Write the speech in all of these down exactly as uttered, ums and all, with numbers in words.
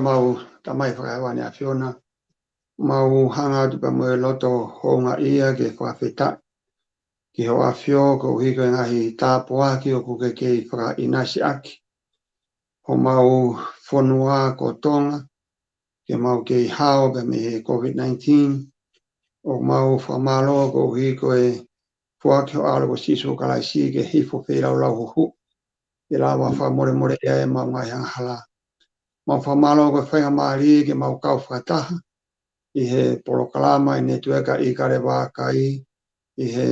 Mau Tamai Fakahēvani ʻAfiona, mau hanga atu pē mo e loto houngaʻia ke fakafetaʻi ki hoʻo ʻAfio koeʻuhi ko e ngaahi tāpuaki ʻoku ke kei fakaʻinasi ʻaki homau fonua ko Tonga, ke mau kei hao pē mei he COVID nineteen. ʻOku mau fakamālō koeʻuhi ko e foaki hoʻo ʻAlo ko Sīsū Kalaisi ke hifo feilaulau huhuʻi, ke lava fakamolemoleʻi ai ʻemau ngaahi angahala. Mau fakamālō ko e faingamālie ke mau kau fakataha ʻi he polokalama ʻi he netiueka ʻIkale Vākai, ʻi he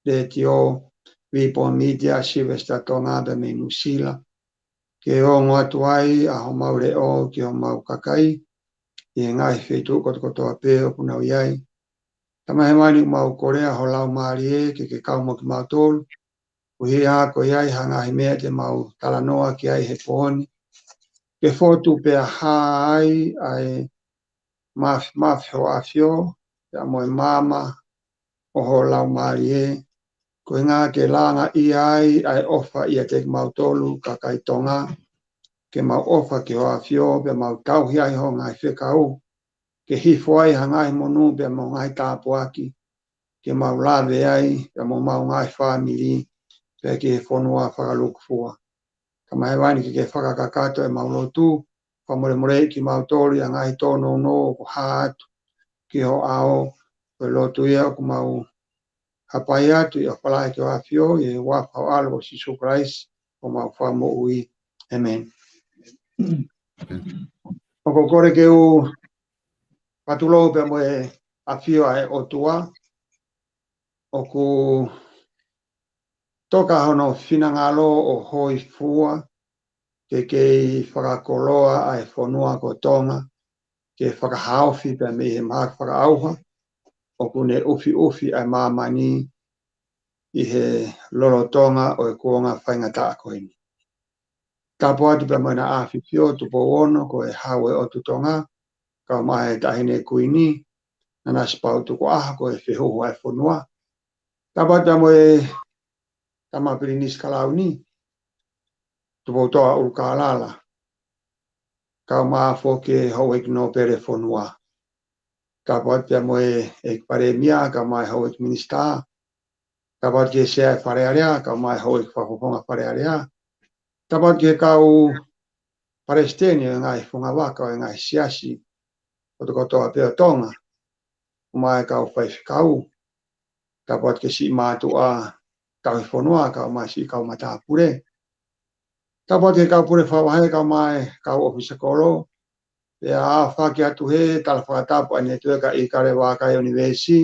letiō Vipon Media, Sylvester Tonga pea mei Nuʻusila, ke ongo atu ai ʻa homau leʻo ki homau kakai ʻi he ngaahi feituʻu kotokotoa pē ʻoku nau ʻi ai. Tamai Hēvani, mau kole ʻa ho Laumālie ke ke kau mo kimautolu, koeʻuhi ko ia ʻi ha ngaahi meʻa te mau talanoa ki ai he pō ni, ke fotu pea hā ai ʻa e māfimafi hoʻo ʻAfio, pea mo e maama ʻo ho Laumālie, koeʻuhi ke langaʻia ai ʻa e ʻofa ʻiate kimautolu kakai Tonga, ke mau ʻofa ki hoʻo ʻAfio, pea mau tauhi ai ho ngaahi fekau, ke hifo ai ha ngaahi monū pea mo e ngaahi tāpuaki, ke mau lave ai pea mo homau ngaahi fāmili, pea ki he fonua fakalūkufua. Tamai Hēvani, ke ke fakakakato ʻemau lotu, fakamolemoleʻi kimautolu ʻi he ngaahi tōnounou ʻoku hā atu ki ho ʻao. Ko e lotu ia ʻoku mau hapai atu ʻi he ʻofa lahi ki hoʻo ʻAfio, ʻi he huafa ho ʻAlo ko Sīsū Kalaisi, ko homau Fakamoʻui. ʻĒmeni. ʻOku ou kole ke u patulou pea mo e ʻafio ʻa e ʻOtua, ʻoku toka hono finangalo ʻo hōifua ke kei fakakoloa ʻa e fonua ko Tonga, ke fakahaofi pea mei he mahaki fakaʻauha ʻoku ne ʻufiʻufi ʻa e māmani ʻi he lolotonga ʻo e kuonga faingataʻa ko eni. Tapu atu pea mo ʻEna ʻAfifio Tupou Ono, ko e Hau ʻo e ʻOtu Tonga, kae ʻumaʻā e Taʻahine Kuini, Nanasipauʻu Tukuʻaho, ko e Fehuhu ʻa e fonua. Tapu atu pea mo e Tama Pilinisi Kalauni, Tupoutoʻa ʻUlukālala, kae ʻumaʻā foki e Houʻeiki Nōpele Fonua. Tapu atu pea mo e ʻEiki Palēmia, kae ʻumaʻā e Houʻeiki Minisitā. Tapu atu ki he Sea ʻo e Fale Alea, kae ʻumaʻā e Houʻeiki Fakafofonga Fale Alea. Tapu atu ki he kau palesiteni ʻo e ngaahi fungavaka ʻo e ngaahi siasi kotokotoa pē ʻo Tonga, ʻumaʻā e kau faifekau. Tapu atu ki he siʻi mātuʻa tauhi fonua, kae ʻumaʻā e siʻi kau matāpule. Tapu atu ki he kau pule fakavahe, kae ʻumaʻā e kau ʻōfisa kolo. Pea ʻoatu atu he tala fakatapu ʻa e netiueka ʻIkale Vākai ʻUnivēsi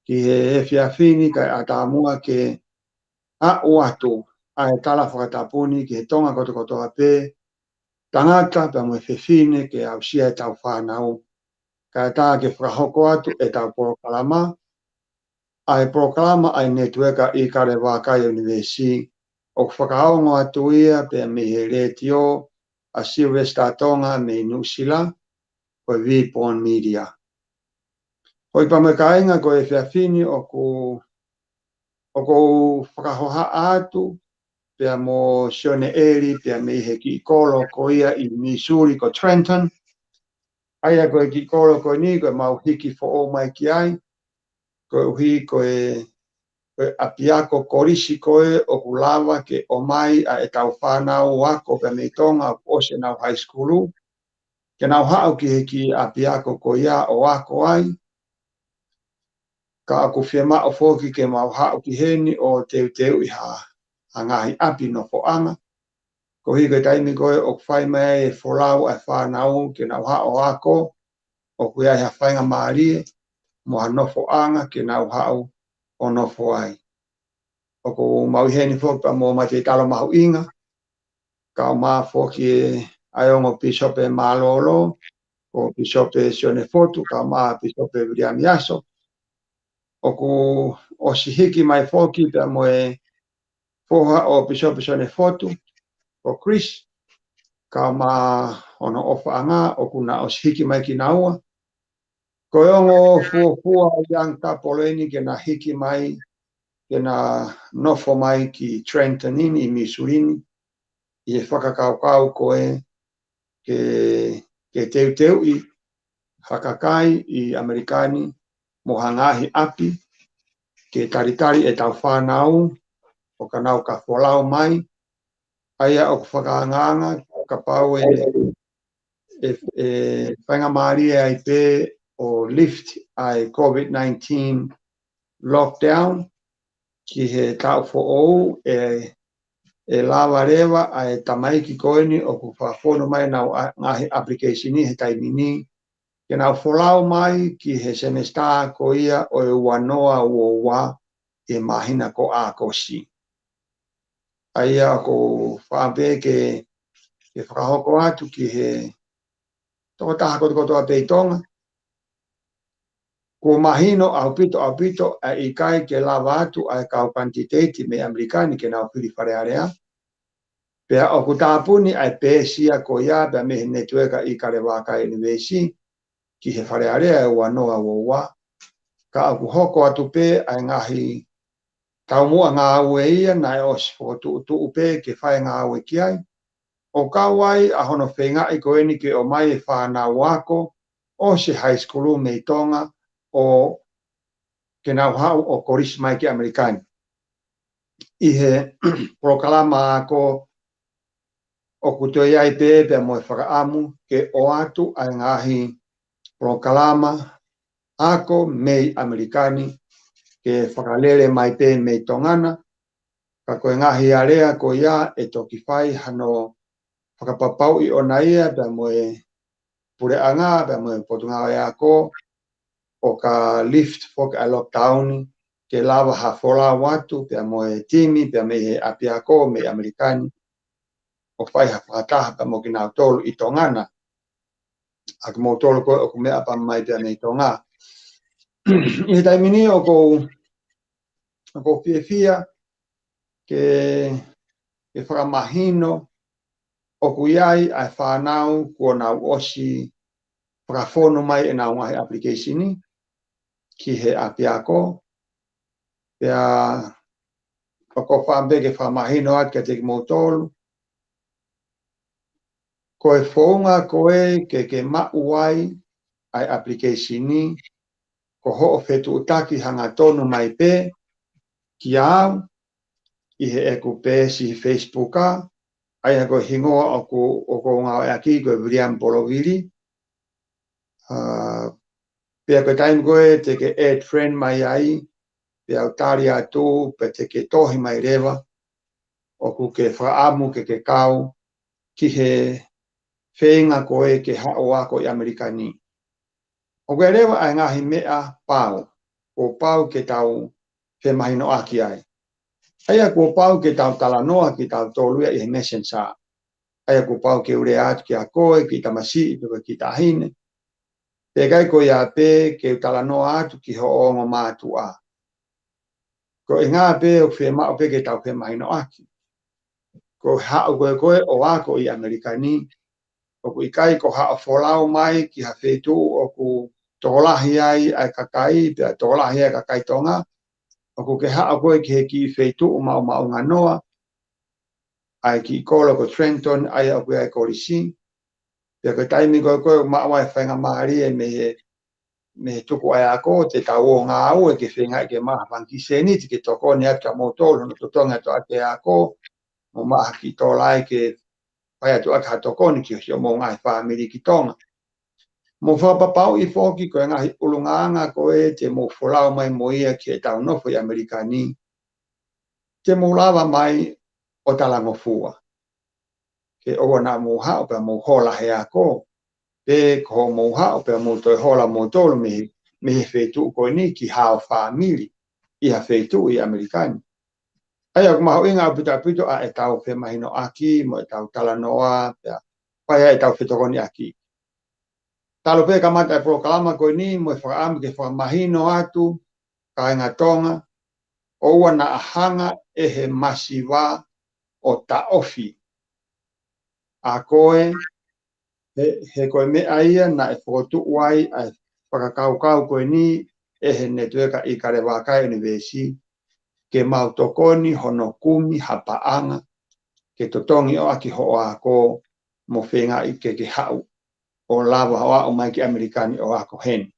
ki he efiafi ni, kae ʻatā muʻa ke aʻu atu ʻa e tala fakatapu ni ki he Tonga kotokotoa pē, tangata pea mo e fefine, ke aʻusia ʻetau fānau. Kae ʻatā ke fakahoko atu ʻetau polokalama, ʻa e polokalama ʻa e netiueka ʻIkale Vākai ʻUnivēsi, ʻoku fakaongo atu ia pea mei he letiō ʻa Sylvester Tonga mei Nuʻusila, ko e Vipon Media. Hoi pea mo e kāinga, ko e efiafi ni ʻoku, ʻoku ou fakahohaʻa atu pea mo Sione ʻEli, pea mei he kiʻi kolo ko ia ʻi Missouri ko Trenton. ʻA ia ko e kiʻi kolo ko eni ko e mau hiki foʻou mai ki ai, koeʻuhi ko e, ko e ʻapiako kolisi ko ē ʻoku lava ke ʻomai ʻa ʻetau fānau ako pea mei Tonga ʻoku ʻosi ʻenau high school, ke nau haʻu ki he kiʻi ʻapiako ko ia ʻo ako ai. Ka ʻoku fiemaʻu foki ke mau haʻu ki heni ʻo teuteuʻi ha, ha ngaahi ʻapi nofoʻanga. Koeʻuhi ko e taimi ko ē ʻoku fai mai ai e folau ʻa e fānau ke nau haʻu ʻo ako, ʻoku ʻi ai ha faingamālie mo ha nofoʻanga ke nau haʻu ʻo nofo ai. ʻOku mau ʻi heni foki pea mo Mate Talo Mahuʻinga, kae ʻumaʻā foki ʻa e ongo pīsope mālōlō, ko Pīsope Sione Fotu, kae ʻumaʻā Pīsope Viliami Aso. ʻOku ʻosi hiki mai foki pea mo e foha ʻo Pīsope Sione Fotu, ko Chris, kae ʻumaʻā hono ʻofaʻanga, ʻoku na ʻosi hiki mai kinaua. Ko e ongo fuofua ʻo e young couple eni ke na hiki mai, ke na nofo mai ki Trenton ni ʻi Missouri ni, ʻi he fakakaukau ko ē ke, ke teuteuʻi ha kakai ʻi ʻAmelika ni mo ha ngaahi ʻapi ke talitali ʻetau fānau ʻo ka nau ka folau mai, ʻa ia ʻoku fakaangaanga kapau ʻe, ʻe, ʻe faingamālie ai pē ʻo lift ʻa e COVID nineteen lockdown ki he taʻu foʻou, ʻe, ʻe lava leva ʻa e tamaiki ko eni ʻoku fakafonu mai ʻenau a-, ngaahi application he taimi ni, ke nau folau mai ki he semesitā ko ia ʻo e ua noa ua ua ʻi he māhina ko ʻAokosi. ʻA ia ʻoku ou fakaʻamu pē ke, ke fakahoko atu ki he tokotaha kotokotoa pē ʻi Tonga. Kuo mahino ʻaupito, ʻaupito ʻa e ʻikai ke lava atu ʻa e kau kanititeiti mei ʻAmelika ni ke nau fili Fale Alea. Pea ʻoku tāpuni ʻa e peesi ia ko ia pea mei he netiueka ʻIkale Vākai ʻUnivēsi ki he Fale Alea ʻe ua noa ua ua. Ka ʻoku hoko atu pē ʻa e ngaahi taumuʻa ngāue ia naʻe ʻosi fokotuʻutuʻu pē ke fai ngāue ki ai, ʻo kau ai ʻa hono feingaʻi ko eni ke ʻomai e fānau ako ʻosi e high school mei Tonga ʻo ke nau haʻu ʻo kolisi mai ki ʻAmelika ni. ʻI he polokalama ako ʻoku toe ʻi ai pē pea mo e fakaʻamu ke ʻoatu ʻa e ngaahi polokalama ako mei ʻAmelika ni ke fakalele mai pē mei Tonga na, ka ko e ngaahi alea ko ia ʻe toki fai hano fakapapauʻi ʻona ia pea mo e puleʻanga pea mo e Potungāue Ako ʻo ka lift foki ʻa e lockdown ke lava ha folau atu pea mo e timi pea mei he ʻapiako mei ʻAmelika ni ʻo fai ha fakataha pea mo kinautolu ʻi Tonga na. ʻA kimoutolu ko ē ʻoku meʻapango mai pea mei Tonga. ʻI he taimi ni ʻoku ou, ʻoku ou fiefia ke, ke fakamahino ʻoku ʻi ai ʻa e fānau kuo nau ʻosi fakafonu mai ʻenau ngaahi application ki he ʻapiako. Pea ʻoku ou fakaʻamu pē ke fakamahino atu kiate kimoutolu, ko e founga ko ē ke ke maʻu ai ʻa e application ni, ko hoʻo fetuʻutaki hangatonu mai pē kiate au ʻi heʻeku peesi Facebook, ʻa ia ko e hingoa ʻoku, ʻoku ou ngāueʻaki ko e Viliami Polovili. ʻA, pea ko e taimi ko ē te ke add friend mai ai, pea u tali atu, pea te ke tohi mai leva, ʻoku ke fakaʻamu ke ke kau ki he feinga ko ē ke haʻu ʻo ako ʻi ʻAmelika ni. ʻOku ʻi ai leva ʻa e ngaahi meʻa pau, kuo pau ke tau femahinoʻaki ai. ʻA ia kuo pau ke tau talanoa kitautolu ia ʻi he Messenger. ʻA ia kuo pau ke u lea atu kiate koe, kiʻi tamasiʻi, pe ko e kiʻi taʻahine. Pea ʻikai ko ia pē ke u talanoa atu ki hoʻo ongo mātuʻa. Ko e ʻuhinga pē ʻoku fiemaʻu pē ke tau femahinoʻaki. Ko e haʻu ko ē ko ē ʻo ako ʻi ʻAmelika ni, ʻoku ʻikai ko haʻo folau mai ki ha feituʻu ʻoku tokolahi ai ʻa e kakai, pea tokolahi ai ʻa e kakai Tonga, ʻoku ke haʻu ko ē ki he kiʻi feituʻu maʻumaʻunganoa, ʻa e kiʻi kolo ko Trenton, ʻa ia ʻoku ʻi ai e kolisi. Pea ko e taimi ko ē ko ē ʻoku maʻu ai e faingamālie mei he, mei he tuku ʻa e ako, te tau ō ʻo ngāue ke feingaʻi ke maʻu ha fanga kiʻi sēniti ke tokoni atu kia moutolu, hono totongi atu ʻaki e ako, mo maʻu ha kiʻi tola ia ke fai atu ʻaki ha tokoni ki hoʻomou ngaahi fāmili ki Tonga. Mo fakapapauʻi foki ko e ngaahi ʻulungaanga ko ē te mou folau mai mo ia ki heʻetau nofo ʻi ʻAmelika ni, te mou lava mai ʻo talangofua. Ke ʻoua naʻa mou haʻu pea mou hola he ako, pe ko hoʻomou haʻu pea mou toe hola moutolu mei, mei he feituʻu ko eni ki hao fāmili ʻi ha feituʻu ʻi ʻAmelika ni. ʻA ia ʻoku mahuʻinga ʻaupito ʻaupito ʻa ʻetau femahinoʻaki mo ʻetau talanoa pea fai ai ʻetau fetokoniʻaki. Talu pē kamata e polokalama ko eni mo e fakaʻamu ke fakamahino atu, kāinga Tonga, ʻoua naʻa hanga ʻe he masiva ʻo taʻofi ʻa koe, he, he ko e meʻa ia naʻe fokotuʻu ai ʻa e fakakaukau ko eni ʻe he netiueka ʻIkale Vākai ʻUnivēsi, ke mau tokoni hono kumi ha paʻanga ke totongi ʻaki hoʻo ako mo feingaʻi ke ke haʻu ʻo lava ʻo aʻu mai ki ʻAmelika ni ʻo ako heni.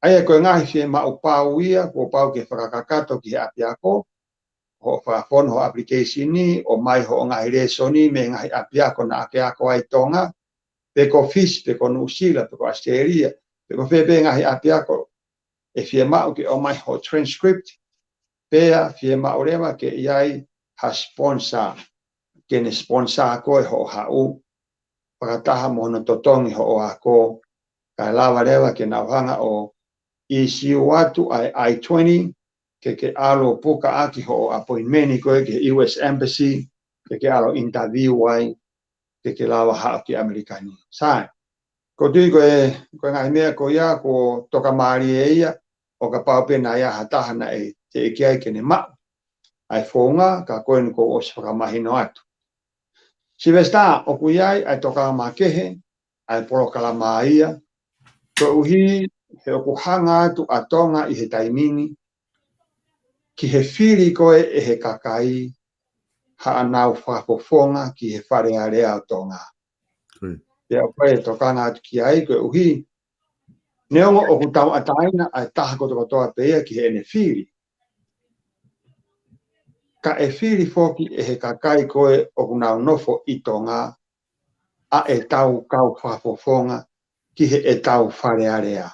ʻA ia ko e ngaahi fiemaʻu pau ia, kuo pau ke fakakakato ki he ʻapiako, hoʻo fakafonu hoʻo application ni, ʻomai hoʻo ngaahi lēsoni mei he ngaahi ʻapiako naʻa ke ako ai Tonga, pe ko Fisi, pe ko Nuʻusila, pe ko ʻAositelēlia, pe ko fē pē ngaahi ʻapiako, ʻe fiemaʻu ke ʻomai hoʻo transcript, pea fiemaʻu leva ke ʻi ai ha sponsor, ke ne sponsor koe hoʻo haʻu, fakataha mo hono totongi hoʻo ako, kae lava leva ke nau hanga ʻo issue atu ʻa e I twenty, ke ke ʻalu ʻo puka ʻaki hoʻo appointment ko ē ki he U S Embassy, ke ke ʻalu ʻo interview ai, ke ke lava haʻu ki ʻAmelika ni. Sai, ʻoku ou tui ko e, ko e ngaahi meʻa ko ia, kuo tokamālie ia, ʻo kapau pē naʻe ʻi ai ha taha naʻe teʻeki ai ke ne maʻu ʻa e founga, ka ko eni kuo u ʻosi fakamahino atu. Sylvester, ʻoku ʻi ai ʻa e tokanga makehe, ʻa e polokalama ia, koeʻuhi he ʻoku hanga atu ʻa Tonga ʻi he taimi ni ki he fili ko ē ʻe he kakai haʻanau fakafofonga ki he Fale Alea ʻo Tonga. Ko ia. Pea ʻoku ʻi ai e tokanga atu ki ai koeʻuhi, neongo ʻoku tauʻatāina ʻa e taha kotokotoa pē ia ki heʻene fili, ka ʻe fili foki ʻe he kakai ko ē ʻoku nau nofo ʻi Tonga ʻa ʻetau kau fakafofonga ki heʻetau Fale Alea.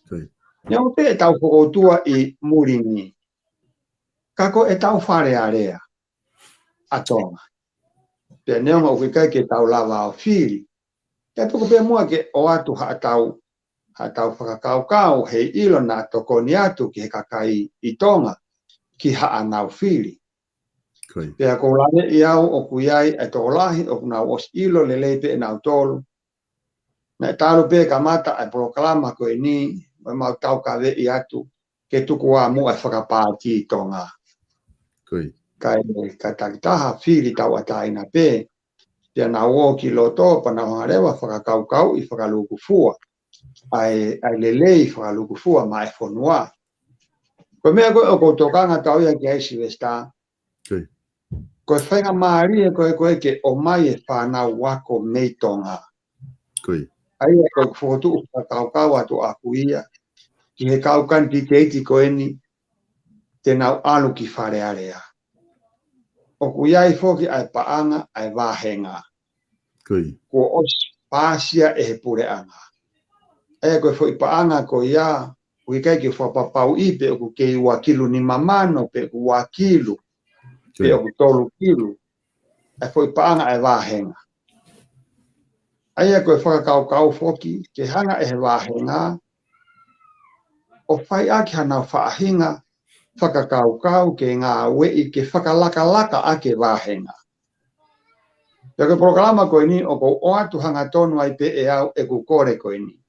Ko ia. Neongo pē ʻetau fokoutua ʻi muli ni, ka ko ʻetau Fale Alea ʻa Tonga. Pea neongo ʻoku ʻikai ke tau lava ʻo fili, ka tuku pē muʻa ke ʻoatu haʻatau, haʻatau fakakaukau, heiʻilo naʻa tokoni atu ki he kakai ʻi Tonga ki haʻanau fili. Ko ia. Pea ʻoku ou laveʻi au ʻoku ʻi ai ʻa e tokolahi ʻoku nau ʻosi ʻilo lelei pē ʻe nautolu. Naʻe talu pē kamata ʻa e polokalama ko eni, mo ʻemau taukaveʻi atu ke tuku ā muʻa e fakapāti ʻi Tonga. Ko ia. Kae, kae takitaha fili tauʻatāina pē, pea nau ō ki loto pea nau hanga leva ʻo fakakaukauʻi fakalūkufua ʻa e, ʻa e lelei fakalūkufua maʻa e fonua. Ko e meʻa ko ē ʻoku ou tokanga atu ia ki ai, Sylvester, Ko ia. ko e faingamālie ko ē ko ē ke ʻomai e fānau ako mei Tonga. Ko ia. ʻA ia ko ʻeku fokotuʻu fakakaukau atu ʻaʻaku ia ki he kau kanititeiti ko eni te nau ʻalu ki Fale Alea. ʻOku ʻi ai foki ʻa e paʻanga ʻa e vāhenga. Ko ia. Kuo ʻosi pāsia ʻe he puleʻanga. ʻA ia ko e foʻi paʻanga ko ia, ʻoku ʻikai ke fakapapauʻi pe ʻoku kei ua kilu nima mano, pe ʻoku ua kilu, pe ʻoku tolu kilu ʻa e foʻi paʻanga ʻa e vāhenga. ʻA ia ko e fakakaukau foki ke hanga ʻe he vāhenga ʻo fai ʻaki hanau faʻahinga fakakaukau ke ngāueʻi ke fakalakalaka ʻaki e vāhenga. Pea ko e polokalama ko eni ʻoku ou ʻoatu hangatonu ai pē ʻe au ʻeku kole ko eni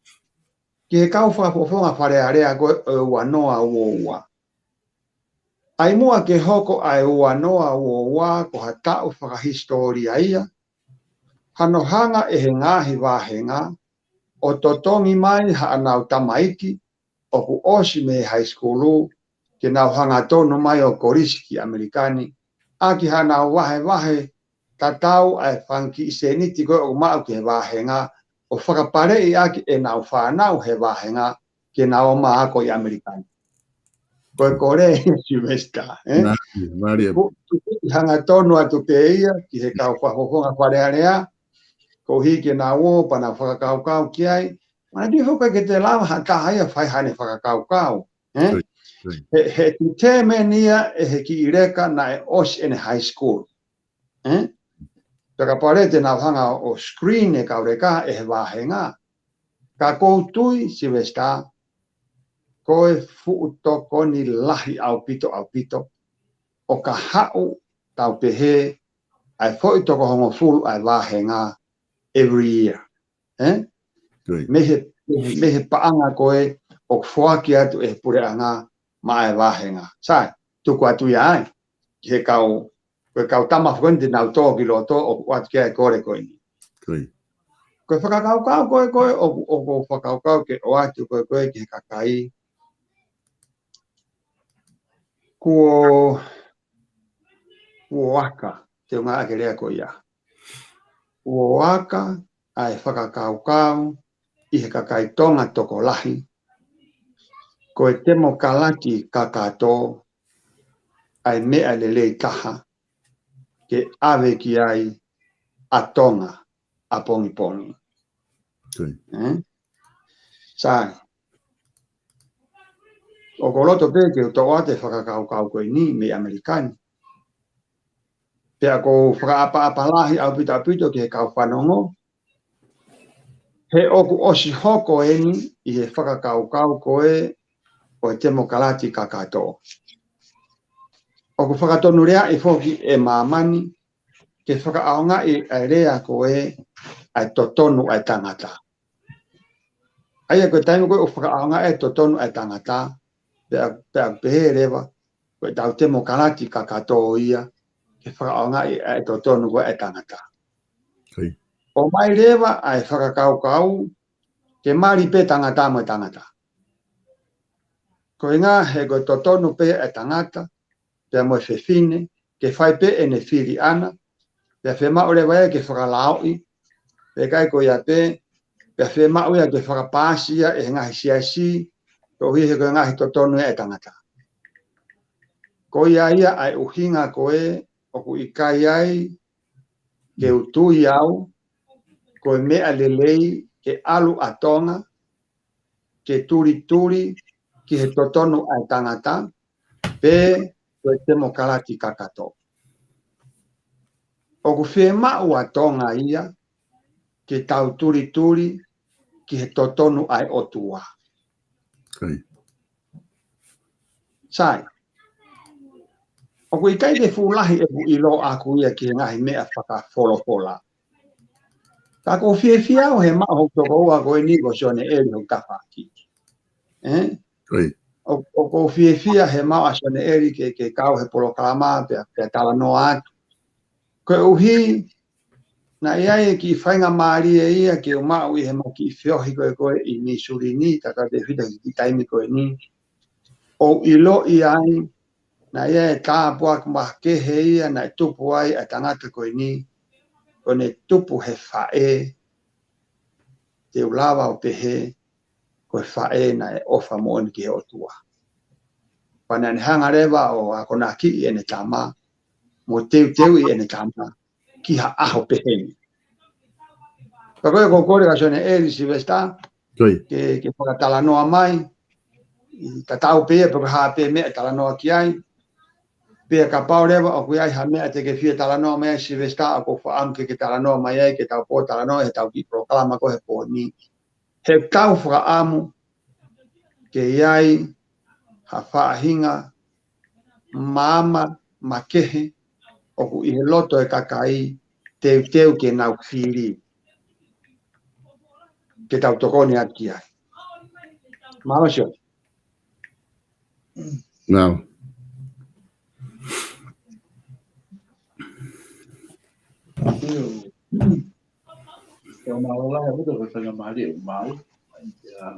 ki he kau fakafofonga Fale Alea ko ē ʻo e ua noa ua ua. ʻAi muʻa ke hoko ʻa e ua noa ua ua ko ha taʻu fakahisitōlia ia, hano hanga ʻe he ngaahi vāhenga ʻo totongi mai haʻanau tamaiki ʻoku ʻosi mei he high school ke nau hangatonu mai ʻo kolisi ki ʻAmelika ni, ʻaki hanau vahevahe tatau ʻa e fanga kiʻi sēniti ko ē ʻoku maʻu ki he vāhenga, ʻo fakapaleʻi ʻaki ʻenau fānau he vāhenga ke nau ō ʻo ako ʻi ʻAmelika ni. Ko e kole ia, Sylvester, ē? Mālie, mālie. Ko, ko e hangatonu atu pē ia ki he kau fakafofonga Fale Alea, koeʻuhi ke nau ō pea nau fakakaukau ki ai. Manatuʻi foki ʻoku ʻikai ke toe lava ha taha ia ʻo fai haʻane fakakaukau, ē? Ko ia, ko ia. He, he determine ia ʻe he kiʻi leka naʻe ʻosi ʻene high school, ē? Pea kapau leva te nau hanga ʻo screen e kau leka ʻe he vāhenga, ka ʻoku ou tui, Sylvester, ko e fuʻu tokoni lahi ʻaupito, ʻaupito, ʻo ka haʻu, tau pehē, ʻa e foʻi toko hongofulu ʻa e vāhenga every year, ē? Ko ia. Mei he, mei he, mei he paʻanga ko ē ʻoku foaki atu ʻe he puleʻanga maʻa e vāhenga. Sai, tuku atu ia ai ki he kau, ko e kau tama foki eni te nau tō ki loto ʻoku ʻoatu ki ai e kole ko eni. Ko ia. Ko e fakakaukau ko ē ko ē ʻoku, ʻoku ou fakakaukau ke ʻoatu ko ē ko ē ki he kakai, kuo, kuo aka, te u ngāueʻaki e lea ko ia. ʻoku aka ʻa e fakakaukau ʻi he kakai Tonga tokolahi, ko e temokalati kakato ʻa e meʻa lelei taha ke ʻave ki ai ʻa Tonga ʻapongipongi. Sai. Sai. ʻOku ou loto pē ke u toʻo atu e fakakaukau ko eni mei ʻAmelika ni. Pea ʻoku ou fakaʻapaʻapa lahi ʻaupito ʻa e kau fanongo, he ʻoku ʻosi hoko eni ʻi he fakakaukau ko ē ʻo e temokalati kakato. ʻOku fakatonuleaʻi foki ʻe māmani ke fakaʻaongaʻi ʻa e lea ko ē ʻa e totonu ʻa e tangata. ʻA ia ko e taimi ko ē ʻoku fakaʻaongaʻi ʻa e totonu ʻa e tangata, pea, pea pehē leva, ko e tau temokalati kakato ia, ke fakaʻaongaʻi ʻa e totonu ko ē ʻa e tangata. ʻOmai leva ʻa e fakakaukau, ke mali pē tangata mo e tangata. Ko e ngaahi he ko e totonu pē ʻa e tangata, pea mo e fefine, ke fai pē ʻene fili ʻana, pea fiemaʻu leva ia ke fakalaoʻi, pea ʻikai ko ia pē, pea fiemaʻu ia ke fakapaasi ia ʻe he ngaahi siasi, koeʻuhi he ko e ngaahi totonu ʻa e tangata. Ko ia ia ʻa e ʻuhinga ko ē, ʻoku ʻikai ai, ke u tui au, ko e meʻa lelei, ke ʻalu ʻa Tonga, ke tulituli ki he totonu ʻa e tangata, pe ko e temokalati kakato. ʻOku fiemaʻu ʻa Tonga ia ke tau tulituli ki he totonu ʻa e ʻOtua. Sai. ʻOku ʻikai ke fuʻu lahi ʻeku ʻilo ʻaku ia ki he ngaahi meʻa fakafolofola. Ka ʻoku ou fiefia au he maʻu hoku tokoua ko eni ko Sione ʻEli hoku tafaʻaki. ʻOku ou fiefia he maʻu ʻa Sione ʻEli ke, ke kau he polokalama pea, pea talanoa atu. Koeʻuhi, naʻe ʻi ai e kiʻi faingamālie ia ke u maʻu ʻi he mau kiʻi feohi ko ē ko ē ʻi Misuli ni, tautautefito ki he taimi ko eni. ʻOku ou ʻiloʻi ai, naʻe ʻi ai e tāpuaki makehe ia, naʻe tupu ai ʻa e tangata ko eni, ʻo ne tupu he faʻē, te u lava ʻo pehē, ko e faʻē naʻe ʻofa moʻoni ki he ʻOtua. Pea naʻa ne hanga leva ʻo akonakiʻi ʻene tama, mo teuteuʻi ʻene tama, ki ha ʻaho pehē ni. Ka ko e ʻoku ou kole kia Sione ʻEli Silivesitā, ke, ke fakatalanoa mai, tatau pē ia pe ko e hā pē meʻa talanoa ki ai, pea kapau leva ʻoku ʻi ai ha meʻa te ke fie talanoa mai ai Silivesitā ʻoku ou fakaʻamu ke ke talanoa mai ai ke tau pōtalanoa he tau kiʻi polokalama ko ē he pō ni. He ʻoku ou fakaʻamu ke ʻi ai ha faʻahinga maama makehe ʻoku ʻi he loto e kakai teuteu ke nau fili. Ke tau tokoni atu ki ai. Mālō Sione. Nau. Ko mālō lahi ʻaupito ko e faingamālie ʻoku mau. ʻIa,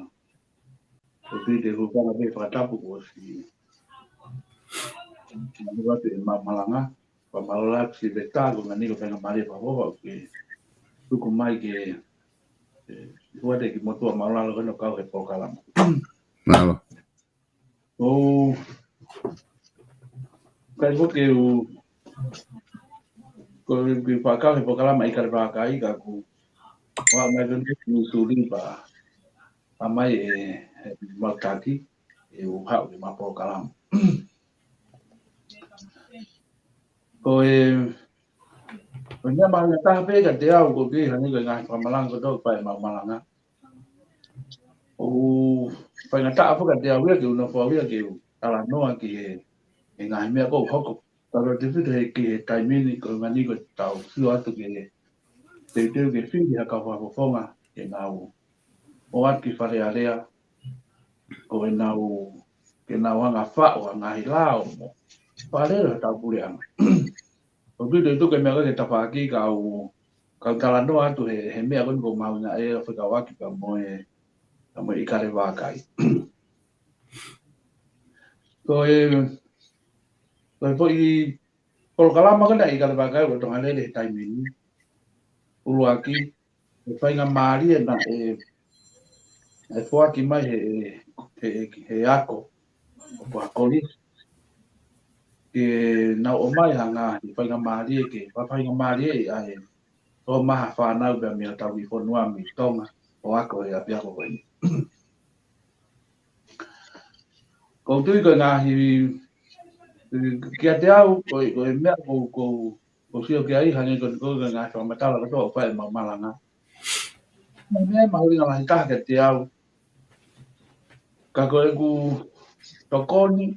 ko e pite ko e kala pē fakatapu ko si. Mālō atu e ma-, malanga. Ko mālō lahi Silivesitā ko e ngaahi ko e faingamālie fakavova ke tuku mai ke, e, huate ki motua mālō lalo kano kau he polokalama. Mālō. ʻOku ʻikai foki ke u, ko e kiʻi fakakau he polokalama ʻi Kalevakai ka ʻoku ou ʻalu mai ko eni ki Misuli pea ʻomai e, e mau taki, ʻe u haʻu ki he mau polokalama. Ko e, ko e meʻa mālie taha pē kiate au ko e kiʻi hangē ko e ngaahi fakamalanga ko ē ʻoku fai ʻe he mau malanga. ʻOku faingataʻa foki kiate au ia ke u nofo au ia ke u talanoa ki he, he ngaahi meʻa ʻoku hoko. Tautautefito he ki he taimi ni ko e ngaahi ko e tau sio atu ki he teuteu ke fili ha kau fakafofonga ke nau ō atu ki Fale Alea, ko ʻenau, ke nau hanga faʻo ʻa e ngaahi lao mo fakalele ʻetau puleʻanga. ʻOku ou tui ʻe tuku e meʻa ko ē ke tafaʻaki kau, kau talanoa atu he, he meʻa ko eni ʻoku mau ngāue fekauʻaki pea mo e, pea mo e ʻi Kalevakai. Ko e, ko e foʻi polokalama ko ena ʻi Kalevakai ʻoku tonga lele he taimi ni. ʻuluaki, ʻa e faingamālie naʻe, naʻe foaki mai he, he, he, he ako, ʻo ko a kolisi. Ke nau ʻomai ha ngaahi faingamālie ke, fa-, faingamālie ʻi ai, ʻo maha fānau pea mei hotau kiʻi fonua mei Tonga, ʻo ako he ʻapiako ko eni. ʻOku ou tui ko e ngaahi, kiate au, ko e, ko e meʻa ʻoku ou, ʻoku ou, ʻoku ou sio ki ai, hangē ko e, ko e ngaahi fakamatala kotoa ʻoku fai ʻe he malanga. Ko e meʻa mahuʻinga lahi taha kiate au. Ka ko ʻeku tokoni,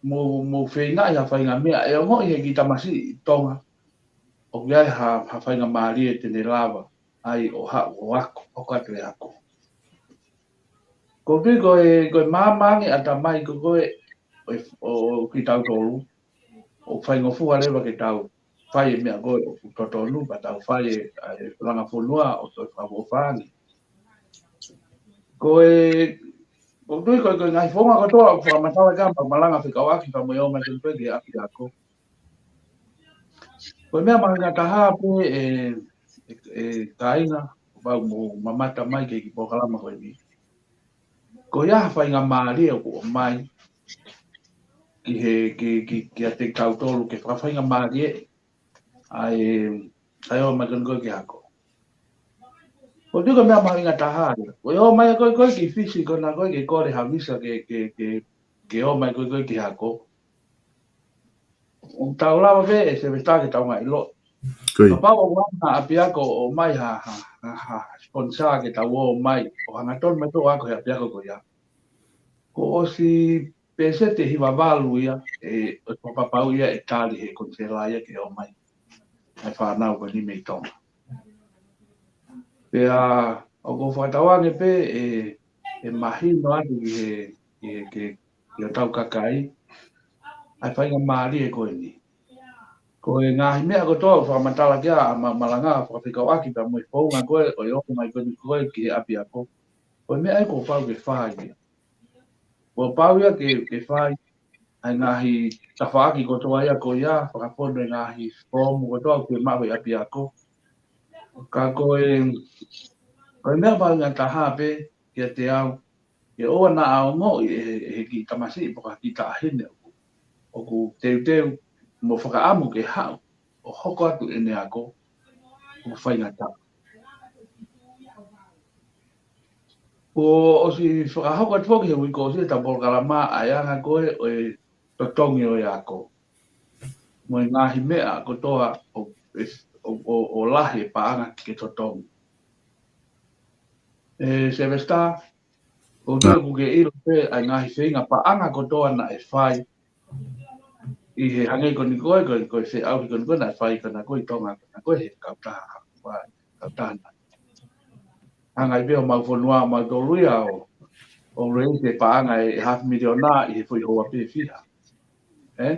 mou, mou feingaʻi ha faʻahinga meʻa, ʻe ongoʻi ʻe he kiʻi tamasiʻi Tonga ʻoku ʻi ai ha, ha faingamālie te ne lava ai ʻo haʻu ʻo ako, ʻo ako atu e ako. ʻOku ou tui ko e, ko e maama ange ʻatamai ko ē, ʻo, ʻo, ʻo kitautolu, ʻoku faingofua leva ke tau fai e meʻa ko ē ʻoku totonu, pea tau fai e, ʻa e langa fonua ʻo toe fakaʻofoʻofa ange. Ko e, ʻoku ou tui ko e, ko e ngaahi founga kotoa ʻoku fakamatala ki ai ʻa e malanga fekauʻaki pea mo e ō mai ko eni ko ē ki he ʻapiako. Ko e meʻa mahuʻinga taha pē ē, ē, ē kāinga, ʻoku ou mamata mai ki he kiʻi polokalama ko eni. Ko ia ha faingamālie ʻoku ʻomai ki he, ki, ki, kiate kitautolu ke fakafaingamālie ʻa e, ʻa e ō mai ko eni ko ē ki he ako. ʻOku ou tui ko e meʻa mahuʻinga taha ia. Ko e ō mai ko ē ko ē ki Fisi ko ena ko ē ke kole ha visa ke, ke, ke, ke ō mai ko ē ko ē ki he ako. ʻOku tau lava pē ʻe Sevesta ke tau ngaahi ʻilo. Kapau ʻoku ʻi ai ha ʻapiako ʻoku ʻomai ha, ha, ha, ha sponsor ke tau ō mai, ʻo hangatonu mai ʻo ako he ʻapiako ko ia. Kuo ʻosi pēseti ʻe hiva valu ia, ʻe, ʻoku fakapapauʻi ia ʻe tali ʻe he konisela ia ke ō mai ʻa e fānau ko eni mei Tonga. Pea ʻoku ou fakatauange pē ʻe, ʻe mahino atu ki he, ki he, ki he, ki hotau kakai ʻa e faingamālie ko eni. Ko e ngaahi meʻa kotoa ʻoku fakamatala ki ai ʻa e ma-, malanga fakafekauʻaki pea mo e founga ko ē ʻo e ō mai ko eni ko ē ki he ʻapiako. Ko e meʻa ia kuo pau ke fai ia. Kuo pau ia ke, ke fai ʻa e ngaahi tafaʻaki kotoa ia ko ia, fakafonu e ngaahi foomu kotoa ʻoku maʻu ʻe he ʻapiako. Ka ko e, ko e meʻa mahuʻinga taha pē kiate au, ke ʻoua naʻa ongoʻi ʻe he, ʻe he kiʻi tamasiʻi pe ko ha kiʻi taʻahine ʻoku, ʻoku teuteu mo fakaʻamu ke haʻu ʻo hoko atu ʻene ako, ʻoku faingataʻa. Kuo ʻosi fakahoko atu foki he uike kuo ʻosi ʻetau polokalama ʻa e anga ko ē ʻo e totongi ʻo e ako. Mo e ngaahi meʻa kotoa ʻo, ʻo, ʻo, ʻo lahi e paʻanga ke totongi. ʻE Sevesta, ʻoku ou tui ʻoku ke ʻilo pē ʻa e ngaahi feinga paʻanga kotoa naʻe fai ʻi he hangē ko eni ko ē, ko e, ko e feʻauhi ko eni ko ē naʻe fai ko ena ko ē ʻi Tonga, ko ena ko ē he kautaha, kautaha na. Hanga ai pē ʻo mau fonua, mau tolu ia ʻo, ʻo raise e paʻanga ʻe half miliona ʻi he foʻi houa pē ʻe fiha. Ē?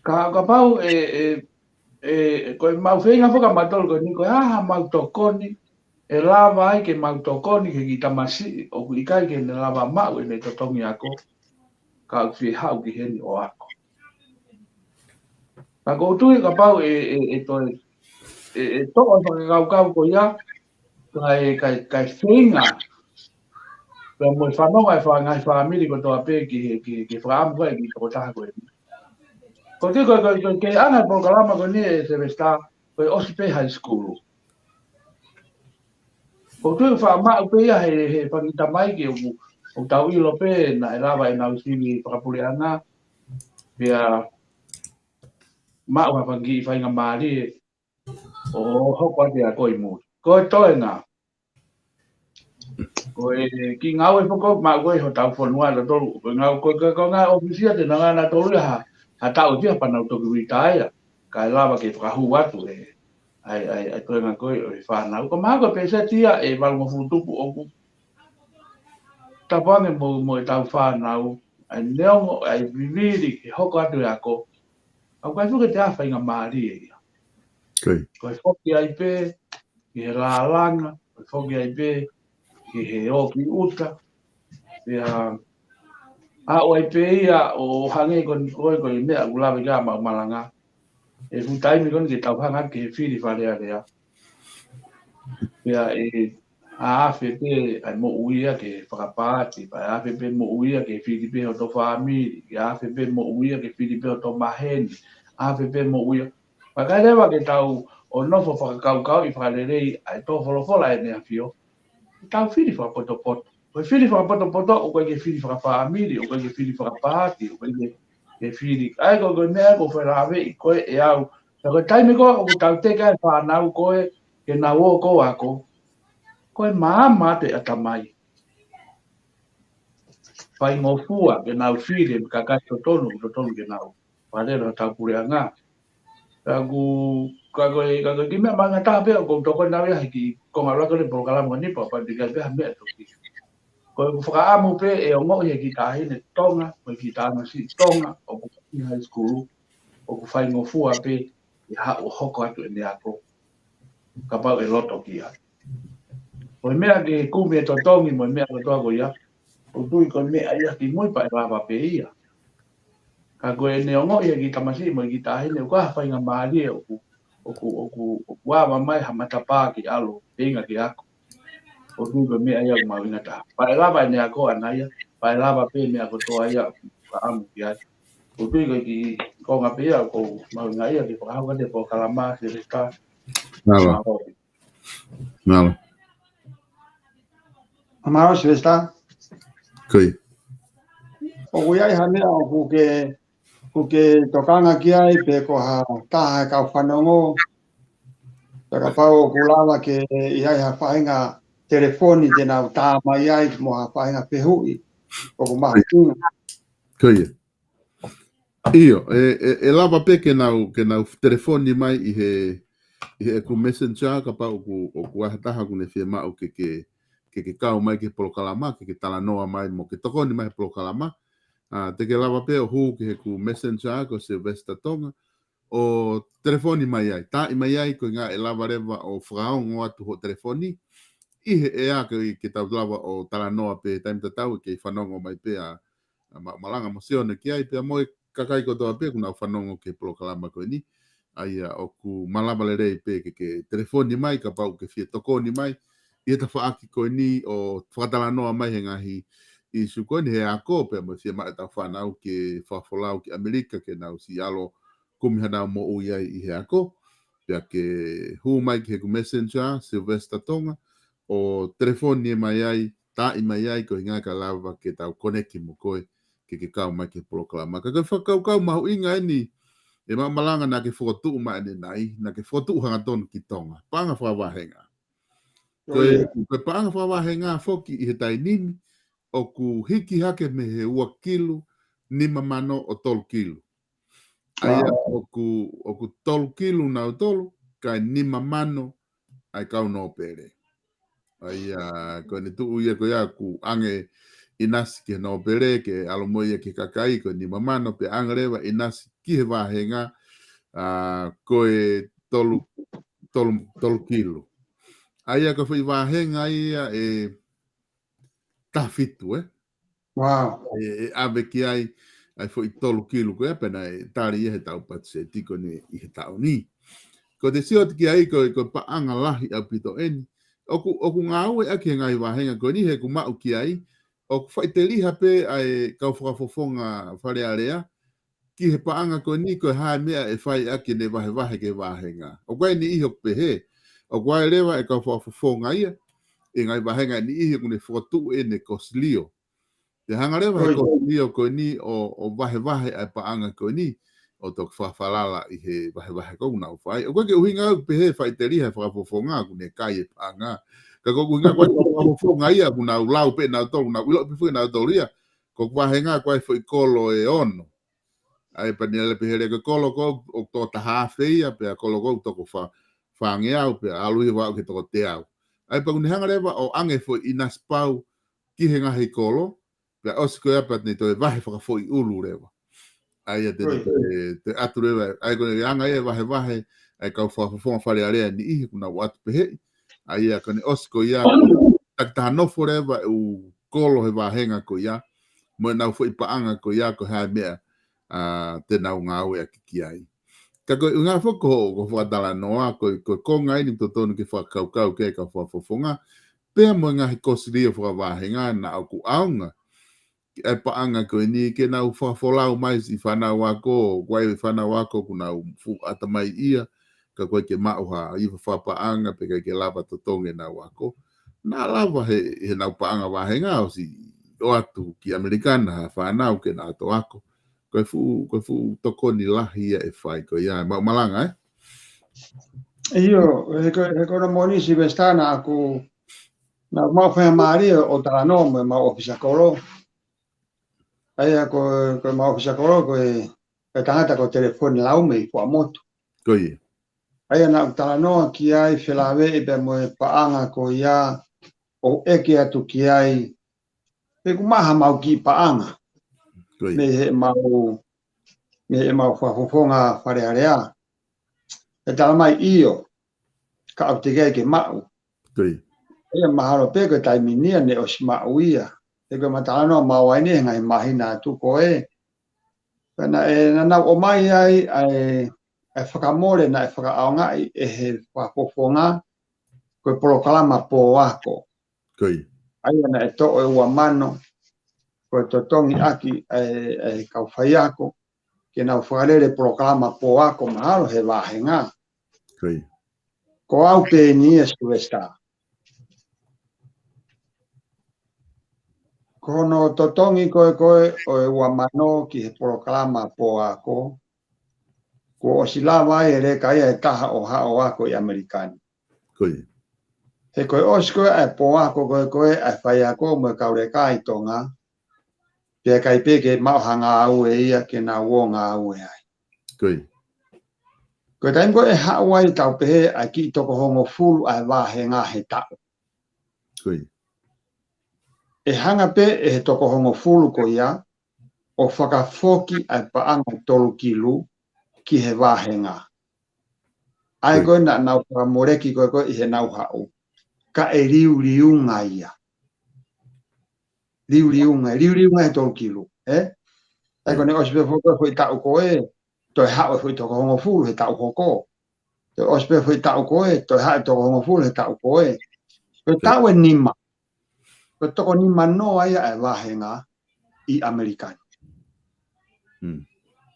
Ka, kapau ʻe, ʻe, ʻe, ko e mau feinga foki ʻa mautolu ko eni, ko e hā ha mau tokoni ʻe lava ai ke mau tokoni ki he kiʻi tamasiʻi ʻoku ʻikai ke ne lava maʻu ʻene totongi ako, ka ʻoku fie haʻu ki heni ʻo ako. Ka ʻoku ou tui kapau ʻe, ʻe, ʻe toe, ʻe, ʻe toʻo e fakakaukau ko ia, kae, kae, kae feinga pea mo e fanongo ʻa e fā-, ngaahi fāmili kotoa pē ki he, ki he, ki he fakaʻamu ko ē ki he tokotaha ko eni. ʻOku ou tui ko e, ko e, ko e, ko e anga e polokalama ko eni ʻe Sevesta, ko e ʻosi pē high school. ʻOku ou tui ʻoku faʻa maʻu pē ia he, he fanga kiʻi tamai ke ʻoku, ʻoku tau ʻilo pē naʻe lava ʻenau sivi fakapuleʻanga, pea maʻu ha fanga kiʻi faingamālie ʻo hoko atu e ako ʻi mui. Ko e toenga, ko e kiʻi ngāue foki ʻoku maʻu ko ē ʻi hotau fonua ʻe tolu, ko e ngāue ko ē, ko e, ko e ngaahi ʻōfisi ia te nau ngāue ʻe tolu ia ha, ha taʻu ʻe fiha pea nau toki retire. Kae lava ke fakahū atu e, ʻa e, ʻa e, ʻa e toenga ko ē ʻo e fānau. Ko e mahalo ko e pēseti ia ʻe valungofulu tupu ʻoku tapu ange mo, mo ʻetau fānau, ʻa e neongo, ʻa e vivili ke hoko atu e ako, ʻoku ʻikai fuʻu ke toe ʻi ai ha faingamālie ia. Ko e foki ai pē ki he lālanga, ko e foki ai pē ki he ō ki ʻuta, pea aʻu ai pē ia ʻo hangē ko eni ko ē, ko e meʻa ʻoku lave ki ai ʻemau malanga. ʻE fuʻu taimi ko eni ke tau hanga ki he fili Fale Alea. Pea ʻe afe pē ʻa e moʻui ia ke fakapaati, pea ʻe afe pē moʻui ia ke fili pē hoto fāmili, ʻe afe pē moʻui ia ke fili pē hoto maheni, afe pē moʻui ia. Pea ʻikai leva ke tau ō ʻo nofo fakakaukauʻi fakalelei ʻa e tō folofola ʻEne ʻAfio. Tau fili fakapotopoto. Ko e fili fakapotopoto, ʻoku ʻikai ke fili fakafāmili, ʻoku ʻikai ke fili fakapaati, ʻoku ʻikai ke, ke fili. ʻA ia ko e, ko e meʻa ko e fai lave ʻi koe ʻe au. Ka ko e taimi ko ē ʻoku tau teke ai e fānau ko ē ke nau ō ʻo ako, ko e maama atu e ʻatamai. Faingofua ke nau fili e kakai totonu, totonu ke nau. Pea leva tau puleʻanga. Ka ʻoku, ka ko e, ka ko e kiʻi meʻa mahuʻinga taha pē ʻoku ou tokoni au ia he kiʻi konga ʻuluaki ʻo e polokalama ni pea pau te u ʻai pē ha meʻa toki. Ko ʻeku fakaʻamu pē ʻe ongoʻi he kiʻi taʻahine Tonga, ko e kiʻi tamasiʻi Tonga, ʻoku ʻi high school, ʻoku faingofua pē ʻe haʻu ʻo hoko atu ʻene ako. Kapau ʻe loto ki ai. Ko e meʻa ke kumi e totongi mo e meʻa kotoa ko ia, ʻoku ou tui ko e meʻa ia kimui pea ʻe lava pē ia. Ka ko ʻene ongoʻi he kiʻi tamasiʻi mo e kiʻi taʻahine, ʻoku ʻi ai ha faingamālie ʻoku, ʻoku, ʻoku, ʻoku ava mai ha matapā ke ʻalu, feinga ke ako. ʻOku ou tui ko e meʻa ia ʻoku mahuʻinga taha. Pea ʻe lava ʻene ako ʻana ia, pea ʻe lava pē meʻa kotoa ia ʻoku fakaʻamu ki ai. ʻOku ou tui ko e kiʻi konga pē ia ʻoku mahuʻinga ia ke fakahoko atu e polokalama, Silivesitā. Mālō. Mālō. Mālō. Mālō, Silivesitā. Ko ia. ʻOku ʻi ai ha meʻa ʻoku ke, ʻoku ke tokanga ki ai pe ko ha taha e kau fanongo. Pea kapau ʻoku lava ke ʻi ai ha faʻahinga telefoni te nau tā mai ai mo ha faʻahinga fehuʻi ʻoku mahuʻinga. Ko ia. ʻIo, ʻe, ʻe, ʻe lava pē ke nau, ke nau telefoni mai ʻi he, ʻi heʻeku Messenger, kapau ʻoku, ʻoku ʻi ai ha taha ʻoku ne fiemaʻu ke, ke, ke, ke kau mai ki he polokalama, ke, ke talanoa mai mo ke tokoni mai he polokalama. ʻA, te ke lava pē ʻo hū ki heʻeku Messenger ko Silivesitā Tonga, ʻo telefoni mai ai. Taaʻi mai ai koeʻuhinga ʻe lava leva ʻo fakaongo atu hoʻo telefoni ʻi he ʻea ke, ke tau lava ʻo talanoa pē taimi tatau ʻe kei fanongo mai pē ʻa, ʻa Ma-, Malanga mo Sione ki ai pea mo e kakai kotoa pē ʻoku nau fanongo ki he polokalama ko eni. ʻA ia ʻoku malava lelei pē ke, ke telefoni mai kapau ʻoku ke fie tokoni mai ʻi he tafaʻaki ko eni ʻo fakatalanoa mai he ngaahi ʻīsiu ko eni he ako pea mo e fiemaʻu ʻetau fānau ke fakafolau ki ʻAmelika ke nau siʻi ʻalu ʻo kumi haʻanau moʻui ai ʻi he ako. Pea ke hū mai ki heʻeku Messenger, Silivesitā Tonga, ʻo telefoni mai ai, taaʻi mai ai, koeʻuhinga ka lava ke tau koneki mo koe, ke ke kau mai ki he polokalama. Ka ko e fakakaukau mahuʻinga eni, ʻe Ma-, Malanga naʻa ke fokotuʻu mai ʻanenai, naʻa ke fokotuʻu hangatonu ki Tonga. Paʻanga fakavahenga. Ko e, ko e paʻanga fakavahenga foki ʻi he taimi ni, ʻoku hiki hake mei he ua kilu, nima mano ʻo tolu kilu. ʻA ia ʻoku, ʻoku tolu kilu nautolu, kae nima mano ʻa e kau nōpele. ʻA ia, ko ʻene tuʻu ia ko ia ʻoku ʻange ʻinasi ki he nōpele, ke ʻalu mo ia ki he kakai, ko e nima mano, pea ʻange leva ʻinasi ki he vāhenga, ʻa, ko e tolu, tolu, tolu kilu. ʻA ia ko e foʻi vāhenga ia ʻe taha fitu, ē? Wow. ʻE, ʻe ʻave ki ai, ʻa e foʻi tolu kilu ko ia pea naʻe tali ia he tau patiseti ko eni ʻi he taʻu ni. Ko e te sio atu ki ai ko, ko e paʻanga lahi ʻaupito eni. ʻOku, ʻoku ngāueʻaki he ngaahi vāhenga ko eni he ʻoku maʻu ki ai, ʻoku faʻiteliha pē ʻa e kau fakafofonga Fale Alea, ki he paʻanga ko eni ko e hā e meʻa ʻe fai ʻaki ʻene vahevahe ki he vāhenga. ʻOku ʻi ai e niʻihi ʻoku pehē, ʻoku ʻi ai leva e kau fakafofonga ia, ʻi he ngaahi vāhenga e niʻihi ʻoku ne fokotuʻu ʻene kosilio. Pea hanga leva he kosilio ko eni ʻo, ʻo vahevahe ʻa e paʻanga ko eni, ʻo toki fakafalala ʻi he vahevahe ʻoku nau fai. ʻOku ʻikai ke ʻuhinga au pehē faʻiteliha he fakafofonga ʻoku ne kai e paʻanga. Ka ko e ʻuhinga ko e fakafofonga ia ʻoku nau lau pē nautolu, nau ʻilo pē foki nautolu ia. Ko e vāhenga ko e foʻi kolo ʻe ono. ʻA ia pea ne lele pē he lele ko e kolo ko ē ʻoku toko taha afe ia, pea kolo ko ē ʻoku toko fā, fāngeau, pea ʻalu ia ʻo aʻu ki he toko teau. ʻA ia pea ʻoku ne hanga leva ʻo ʻange foʻi ʻinasi pau ki he ngaahi kolo, pea ʻosi ko ia pea ne toe vahe fakafoʻi ʻulu leva. ʻA ia te, te, te ʻatu leva, ʻa ia ko ʻene anga ia e vahevahe, ʻa e kau fakafofonga Fale Alea e niʻihi ʻoku nau ʻoatu peheʻi. ʻA ia ko ʻene ʻosi ko ia, takitaha nofo leva e ʻū kolo he vāhenga ko ia, mo ʻenau foʻi paʻanga ko ia, ko e hā e meʻa, ʻa, te nau ngāueʻaki ki ai. Ka ko e ʻuhinga foki ko, ko e fakatalanoa, ko, ko e konga eni totonu ke fakakaukau ki ai e kau fakafofonga, pea mo e ngaahi kosiliʻo fakavāhenga naʻa ʻoku ʻaonga ki ai e paʻanga ko eni ke nau fakafolau mai siʻi fānau ako, ko e fānau ako ʻoku nau fuʻu ʻatamaiʻia, ka ʻoku ʻikai ke maʻu ha iva fakapaʻanga pe ʻikai ke lava totongi ʻenau ako. Naʻa lava he, heʻenau paʻanga vāhenga ʻosi ʻoatu ki ʻAmelika na ha fānau ke na ʻoatu ako. Ko e fuʻu, ko e fuʻu tokoni lahi ia ʻe fai ko ia, mau malanga, ē? ʻIo, he ko, he ko hono moʻoni Silivesitā naʻa ku, naʻa mau faingamālie ʻo talanoa mo ʻemau ʻōfisa kolo. ʻA ia ko, ko ʻemau ʻōfisa kolo, ko e, ko e tangata ko Telefoni Laume ʻi Fuaʻamotu. Ko ia. ʻA ia naʻa ku talanoa ki ai felāveʻi pea mo e paʻanga ko ia ʻo ʻeke atu ki ai pe ʻoku maʻu ha mau kiʻi paʻanga. Ko ia. Mei heʻemau, mei heʻemau fakafofonga Fale Alea. ʻE tala mai ʻio, ka ʻoku teʻeki ai ke maʻu. Ko ia. ʻA ia mahalo pē ko e taimi ni ia ne ʻosi maʻu ia. He ko ʻema talanoa maʻu ai eni he ngaahi māhina atu ko ē. Pea naʻe, naʻa nau ʻomai ai ʻa e, ʻa e fakamole naʻe fakaʻaongaʻi ʻe he fakafofonga ko e polokalama pōako. Ko ia. ʻA ia naʻe toʻo e ua mano, ko e totongi ʻaki ʻa e, ʻa e kau faiako, ke nau fakalele polokalama pōako mahalo he vāhenga. Ko ia. Ko au pē eni ia Silivesitā. Ko hono totongi ko ē ko ē ʻo e ua mano ki he polokalama pōako, kuo ʻosi lava ai e leka ia ʻe taha ʻo haʻu ʻo ako ʻi ʻAmelika ni. Ko ia. He ko e ʻosi ko ē ʻa e pōako ko ē ko ē ʻa e faiako mo e kau leka ʻi Tonga, pea ʻikai pē ke maʻu ha ngāue ia ke nau ō ngāue ai. Ko ia. Ko e taimi ko ē ʻe haʻu ai tau pehē ʻa e kiʻi toko hongofulu ʻa e vāhenga he taʻu. Ko ia. ʻE hanga pē ʻe he toko hongofulu ko ia ʻo fakafoki ʻa e paʻanga tolu kilu ki he vāhenga. ʻA ia ko ē naʻa nau fakamoleki ko ē ko ē ʻi heʻenau haʻu. Ka ʻe liuliunga ia. Liuliunga, liuliunga he tolu kilu, ē? ʻA ia ko ʻene ʻosi pē foki ko ē foʻi taʻu ko ē, toe haʻu e foʻi toko hongofulu he taʻu hoko. Toe ʻosi pē foʻi taʻu ko ē, toe haʻu e toko hongofulu he taʻu ko ē. Ko e taʻu ʻe nima. Ko e toko nima noa ia ʻa e vāhenga ʻi ʻAmelika ni. Hmm.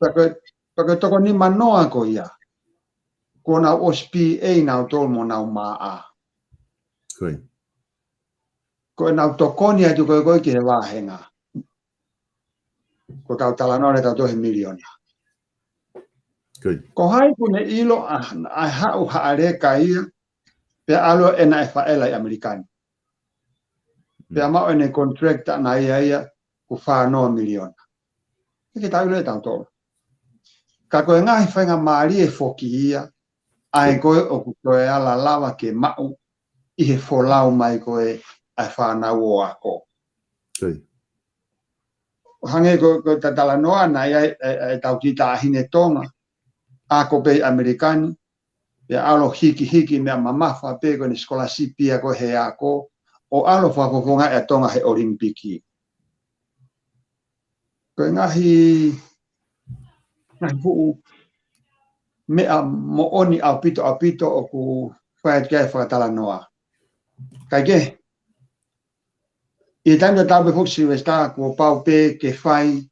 Pea ko e, pea ko e toko nima noa ko ia, kuo nau ʻosi P A nautolu mo nau M A. Ko ia. Ko ʻenau tokoni atu ko ē ko ē ki he vāhenga. Ko e kau talanoa ne tau toe he miliona. Ko ia. Ko hai kuo ne ʻilo ʻa, ʻa e haʻu ha leka ia, pea ʻalu ʻo ʻena e faʻela ʻi ʻAmelika ni. Pea maʻu ʻene contract ʻana ia ia, kuo fā noa miliona. ʻIkai ke tau ʻilo ʻe tautolu. Ka ko e ngaahi faingamālie foki ia, ʻa ē ko ē ʻoku toe ala lava ke maʻu ʻi he folau mai ko ē ʻa e fānau ʻo ako. Ko ia. Hangē ko, ko ʻeta talanoa naʻe ʻi ai e, e, ʻetau kiʻi taʻahine Tonga, ako pē ʻi ʻAmelika ni, pea ʻalu ʻo hikihiki meʻa mamafa pē ko ʻene scholarship ia ko ē he ako, ʻo ʻalu ʻo fakafofongaʻi ʻa Tonga he ʻOlimipiki. Ko e ngaahi, ngaahi fuʻu meʻa moʻoni ʻaupito, ʻaupito ʻoku fai atu ki ai e fakatalanoa. Kae kehe, ʻi he taimi tatau pē foki Silivesitā kuo pau pē ke fai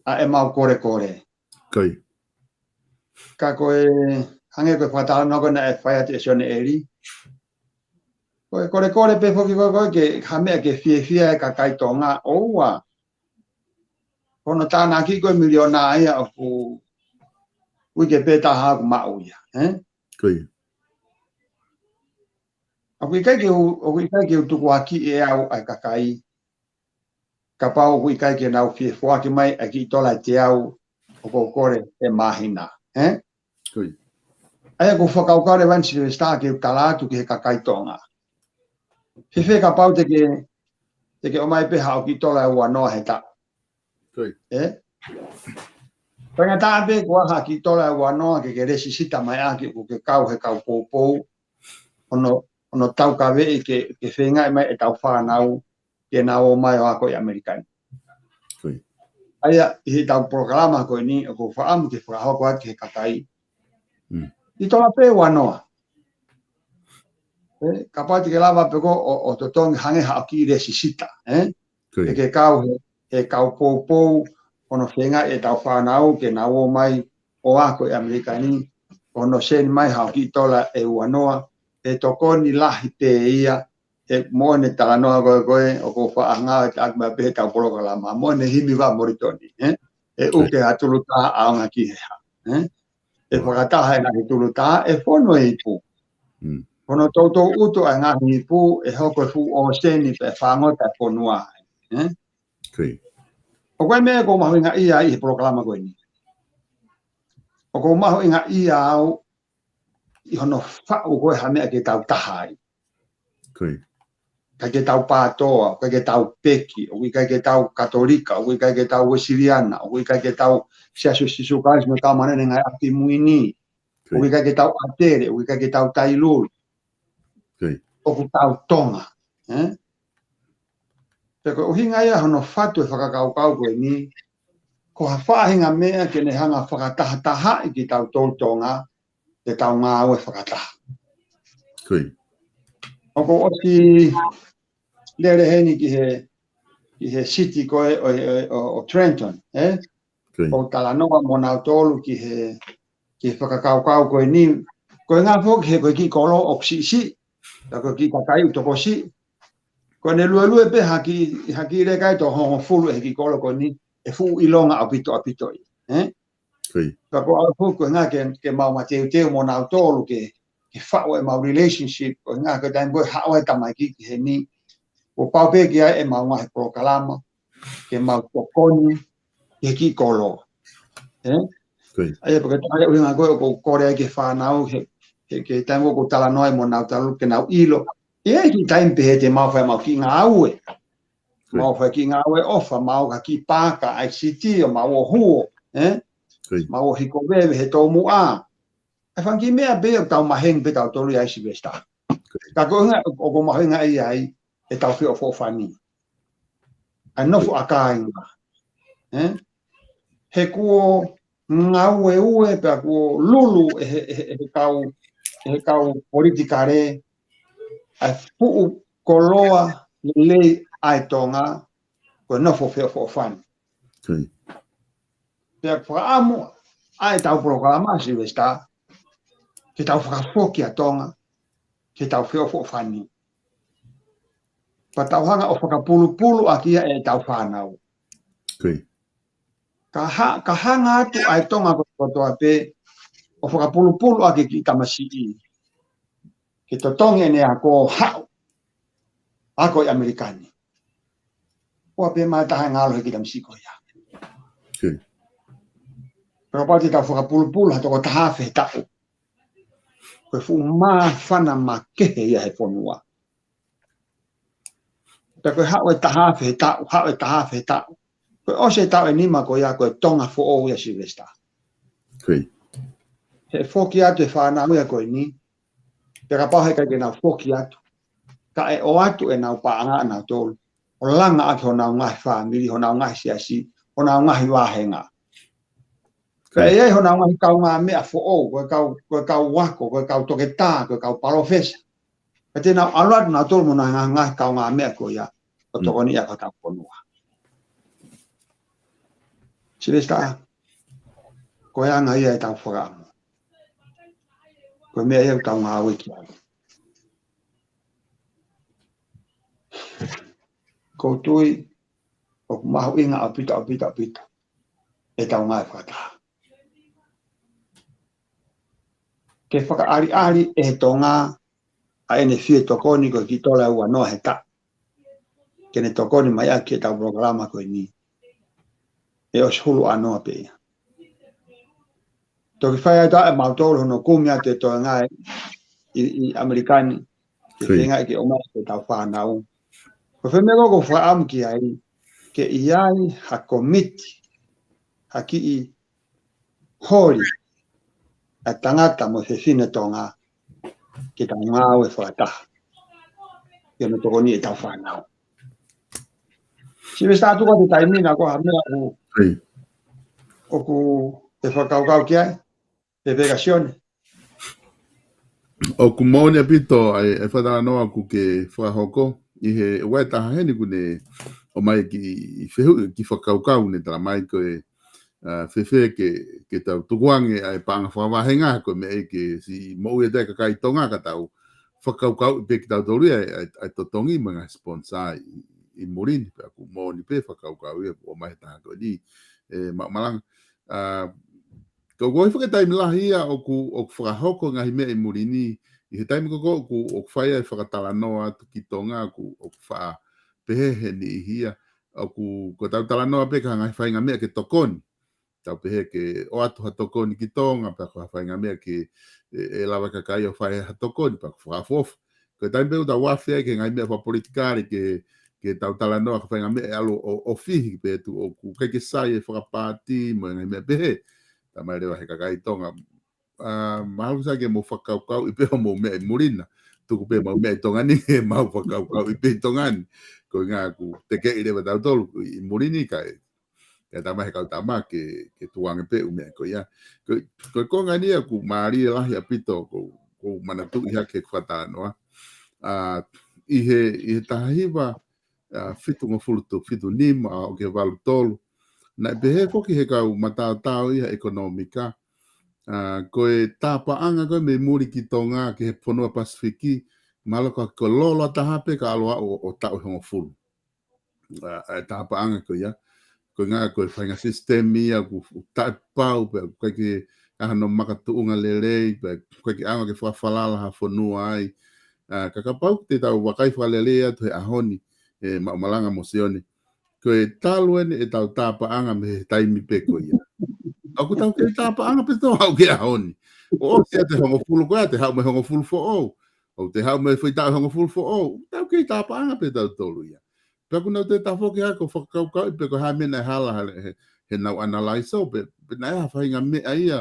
ʻa ʻemau kolekole. Ko ia. Ka ko e, hangē ko e fakatalanoa ko ē naʻe fai atu ʻe Sione ʻEli. Ko e kolekole pē foki ko ē ko ē ke ha meʻa ke fiefia e kakai Tonga ʻoua. Ko hono tānaki ko e miliona ia ʻoku uike pē taha ʻoku maʻu ia, ē? Ko ia. ʻOku ʻikai ke u, ʻoku ʻikai ke u tukuakiʻi ʻe au ʻa e kakai. Kapau ʻoku ʻikai ke nau fie foaki mai ʻa e kiʻi tola ʻe teau ʻoku ou kole he māhina, ē? Ko ia. ʻA ia ʻoku ou fakakaukau leva eni Silivesitā ke u tala atu ki he kakai Tonga. Fēfē kapau te ke, te ke ʻomai pē haʻo kiʻi tola ʻe ua noa he taʻu. Ko ia. Ē? Faingataʻa pē ko ha kiʻi tola ʻe ua noa ke ke lēsisita mai ʻaki ʻoku ke kau he kau poupou. Hono, hono taukaveʻi ke, ke feingaʻi mai ʻetau fānau ke nau ō mai ʻo ako ʻi ʻAmelika ni. Ko ia. ʻA ia, ʻi heʻetau polokalama ko eni, ʻoku ou fakaʻamu ke fakahoko atu ki he kakai. ʻI tola pē ua noa. Kapau te ke lava pē ko ē ʻo totongi hangē haʻo kiʻi lēsisita, ē? Ke ke kau he, he kau poupou, ʻo nau feinga ʻetau fānau ke nau ō mai ʻo ako ʻi ʻAmelika ni, ʻo nau send mai haʻo kiʻi tola ʻe ua noa, ʻe tokoni lahi pē ia, ʻe mo ʻene talanoa ko ē ko ē, ʻoku ou faʻa ngāueʻaki mai pē heʻetau polokalama, mo ʻene himi ʻa Molitoni, ē? ʻE ʻuke ha tulu taha ʻaonga ki he hā, ē? ʻE fakataha e ngaahi tulu taha, ʻe fonu e ipu. Ko hono toutou ʻutu ʻa e ngaahi ipu, ʻe hoko e fuʻu ʻōseni pea fangota e fonua, ē? ʻOku ʻi ai e meʻa ʻoku ou mahuʻingaʻia ai ʻi he polokalama ko eni. ʻOku ou mahuʻingaʻia au ʻi hono faʻu ko ē ha meʻa ke tau taha ai. ʻIkai ke tau PATOA, ʻikai ke tau peki, ʻoku ʻikai ke tau Katolika, ʻoku ʻikai ke tau Uēsiliana, ʻoku ʻikai ke tau Siasi ʻo Sīsū Kalaisi mo e Kau Māʻoniʻoni ʻi he Ngaahi ʻAho Kimui Ni, ʻoku ʻikai ke tau ʻAtele, ʻoku ʻikai ke tau Tailulu. ʻOku tau Tonga, ē? Pea ko e ʻuhinga ia hono fatu e fakakaukau ko eni, ko ha faʻahinga meʻa ke ne hanga fakatahatahaʻi kitautolu Tonga, ke tau ngāue fakataha. ʻOku ou ʻosi lele heni ki he, ki he siti ko ē ʻo, ʻo, ʻo, ʻo Trenton, ē? ʻO talanoa mo nautolu ki he, ki he fakakaukau ko eni, ko e ngaahi foki he ko e kiʻi kolo ʻoku siʻisiʻi, pea ko e kiʻi kakai ʻoku tokosiʻi. Ko ʻene luelue pē ha kiʻi, ha kiʻi leka ʻe toko hongofulu ʻe he kiʻi kolo ko eni, ʻe fuʻu ʻilonga ʻaupito ʻaupito ia, ē? Pea ko au foki ko e ʻuhinga ke, ke mau mateuteu mo nautolu ke, ke faʻu ʻemau relationship, ko e ʻuhinga ko e taimi ko ē haʻu ai e tamaiki ki heni, kuo pau pē ke ʻi ai ʻemau ngaahi polokalama, ke mau tokoni ki he kiʻi kolo. Ē? ʻA ia pea ko e taha e ʻuhinga ko ē ʻoku ou kole ai ki he fānau, he, he, ki he taimi ʻoku ou talanoa ai mo nautolu ke nau ʻilo. ʻI ai e kiʻi taimi pehē te mau fai ʻemau kiʻi ngāue. Mau fai e kiʻi ngāue ʻofa, mau ka kiʻi paaka ʻa e siti ʻo mau ō huo, ē? Mau ō hiko veve he toumuʻa. ʻA e fanga kiʻi meʻa pē ʻoku tau maheni pē tautolu ia ʻi Silivesitā. Ka ko e ʻuhinga, ʻoku ou mahuʻingaʻia ai ʻetau feʻofoʻofani. ʻA e nofo ʻa kāinga. Ē? He kuo ngāueue pea kuo lulu ʻe he, ʻe he, ʻe he kau, ʻe he kau politikale, ʻa e fuʻu koloa lelei ʻa e Tonga, ko e nofo feʻofoʻofani. Pea fakaʻamu ʻa ʻetau polokalama Silivesitā, ke tau fakafoki ʻa Tonga, ke tau feʻofoʻofani. Pea tau hanga ʻo fakapulupulu ʻaki ia ʻetau fānau. Ka ha-, ka hanga atu ʻa e Tonga kotoa pē, ʻo fakapulupulu ʻaki e kiʻi tamasiʻi. Ke totongi ʻene ako haʻu. Ako ʻi ʻAmelika ni. ʻOua pē mā taha e ngalo he kiʻi tamasiʻi ko ia. Pea kapau te tau fakapulupulu ha toko taha afe he taʻu. Ko e fuʻu māfana makehe ia he fonua. Pea ko e haʻu e taha afe he taʻu, haʻu e taha afe he taʻu. Ko e ʻosi e taʻu ʻe nima ko ia ko e Tonga foʻou ia Silivesitā. He foki atu e fānau ia ko eni, pea kapau heʻikai ke nau foki atu. Ka ʻe ʻoatu ʻenau paʻanga ʻanautolu. ʻO langa ʻaki honau ngaahi fāmili, honau ngaahi siasi, honau ngaahi vāhenga. Ka ʻe ʻi ai honau ngaahi kaungāmeʻa foʻou, ko e kau, ko e kau ako, ko e kau toketā, ko e kau palōfesa. Ka te nau ʻalu atu nautolu mo honau ngaahi, ngaahi kaungāmeʻa ko ia, ʻo tokoni ia ki hotau fonua. Silivesitā, ko e anga ia ʻetau fakaʻamu. Ko e meʻa ia ʻoku tau ngāue ki ai. ʻOku ou tui, ʻoku mahuʻinga ʻaupito, ʻaupito, ʻaupito. ʻEtau ngāue fakataha. Ke fakaʻaliʻali ʻe he Tonga ʻa ʻene fie tokoni ko e kiʻi tola ua noa he taʻu. Ke ne tokoni mai ʻaki ʻetau polokalama ko eni. ʻE ʻosi hulu ʻanoa pē ia. Toki fai atu ʻe mautolu hono kumi atu e toenga ʻi, ʻi ʻAmelika ni. Ke feinga ke ʻomai ke tau fānau. Ko e fē meʻa ʻoku ou fakaʻamu ki ai, ke ʻi ai ha komiti, ha kiʻi holi ʻa e tangata mo e fefine Tonga, ke tau ngāue fakataha. Ke ne tokoni ʻetau fānau. Silivesitā, tuku atu e taimi, naʻa ko ha meʻa ʻoku, ʻoku te fakakaukau ki ai, pea pehē kia Sione. ʻOku moʻoni ʻaupito ʻa e, ʻa e fakatalanoa ʻoku ke fakahoko ʻi he ʻoku ʻi ai e taha heni ʻoku ne ʻomai e kiʻi fehuʻi, kiʻi fakakaukau ʻoku ne talamai ko e, ʻa, fēfē ke, ke tau tukuange ʻa e paʻanga fakavahenga ko e meʻa ʻi he siʻi moʻui ʻa e kakai Tonga ka tau fakakaukauʻi pē kitautolu ia ʻa e, ʻa e totongi mo e ngaahi sponsor ʻi, ʻi muli ni, pea ʻoku moʻoni pē fakakaukau ia ʻoku ʻomai he taha ko eni, ē, Maʻumalanga. ʻA, ka ʻoku ʻi ai foki e taimi lahi ia ʻoku, ʻoku fakahoko e ngaahi meʻa ʻi muli ni, ʻi he taimi ko ē ʻoku, ʻoku fai ai e fakatalanoa atu ki Tonga ʻoku, ʻoku faʻa pehē he niʻihi ia, ʻoku, ko ʻetau talanoa pē ki ha ngaahi faʻahinga meʻa ke tokoni. Tau pehē ke ʻoatu ha tokoni ki Tonga, pea ko ha faʻahinga meʻa ke, ʻe, ʻe lava e kakai ʻo fai ha tokoni, pea ʻoku fakaʻofoʻofa. Ko e taimi pē ʻoku tau afe ai ki he ngaahi meʻa fakapolitikale ke, ke tau talanoa ki ha faʻahinga meʻa ʻe ʻalu ʻo, ʻo fihi pē ʻe tuʻu ʻoku ʻikai ke sai e fakapaati mo e ngaahi meʻa pehē. Talamai leva he kakai Tonga, ʻa, mahalo sai ke mou fakakaukauʻi pē homou meʻa ʻi muli na. Tuku pē homau meʻa ʻi Tonga ni, ʻemau fakakaukauʻi pē ʻi Tonga ni. Ko e ʻuhinga ʻoku tekeʻi leva tautolu ʻi muli ni kae, kae talamai he kau tama ke, ke tukuange pē e ʻū meʻa ko ia. Ko, ko e konga ni ia ʻoku mālie lahi ʻaupito ʻoku, ʻoku ou manatuʻi hake he fakatalanoa. ʻA, ʻi he, ʻi he taha hiva, ʻa, fitungofulu tu, fitu nima ʻo aʻu ki he valu tolu. Naʻe pehē foki he kau mataotao ia ʻekonōmika, ʻa, ko e tā paʻanga ko ē mei muli ki Tonga ki he fonua Pasifiki, mahalo ko e lōloa taha pē ka ʻalu ʻo, ʻo taʻu ʻe hongofulu. ʻA, ʻa e tā paʻanga ko ia. Ko e ʻuhinga ko e faʻahinga sisitemi ia ʻoku taʻepau pea ʻoku ʻikai ke ʻi ai hano makatuʻunga lelei, pea ʻoku ʻikai ke ʻaonga ke fakafalala ha fonua ai. ʻA, ka kapau te tau vakai fakalelei atu he ʻaho ni, ē, Maʻumalanga mo Sione, ko e talu eni ʻetau tā paʻanga mei he taimi pē ko ia. ʻOku tau kei tā paʻanga pē tautolu ki he ʻaho ni. ʻOsi ʻa e hongofulu ko ia, te haʻu mo e hongofulu foʻou. ʻOku te haʻu mo e foʻi taʻu hongofulu foʻou. Tau kei tā paʻanga pē tautolu ia. Pea ʻoku nau toe tafoki hake ʻo fakakaukauʻi pe ko e hā e meʻa naʻe hala he, he, heʻenau analaiso pe, pe naʻe ʻi ai ha faʻahinga meʻa ia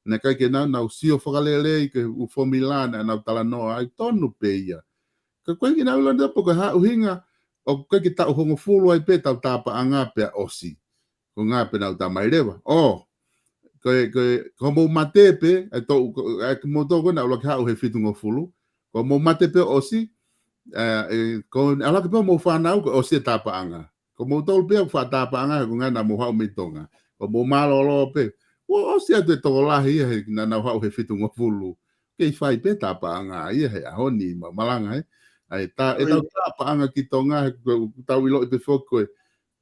naʻe ʻikai ke nau, nau sio fakalelei ki he ʻū fōmula naʻa nau talanoa ai, tonu pē ia. Ka ʻoku ʻikai ke nau ʻilo ʻe nautolu pe ko e hā e ʻuhinga ʻoku ʻikai ke taʻu hongofulu ai pē ʻetau tā paʻanga pea ʻosi. Ko e ʻuhinga pē naʻa nau talamai leva, ʻō, ko e, ko e, ko hoʻomou mate pē, ʻa e toʻu, ko, ʻa e kimoutolu ko ē naʻa ʻuluaki haʻu he fitungofulu, ko hoʻomou mate pē ʻosi, ʻa, ʻe, ko e ʻuluaki pē hoʻomou fānau ko e ʻosi e tā paʻanga. Ko moutolu pē ʻoku faʻa tā paʻanga, ko e ʻuhinga naʻa mou haʻu mei Tonga. Ko hoʻomou mālōlō pē. Kuo ʻosi atu e tokolahi ia he naʻa nau haʻu he fitungofulu. Kei fai pē tā paʻanga ia he ʻaho ni Maʻumalanga, ē. ʻA e tā, ʻetau tā paʻanga ki Tonga, he ko, tau ʻiloʻi pē foki ko e,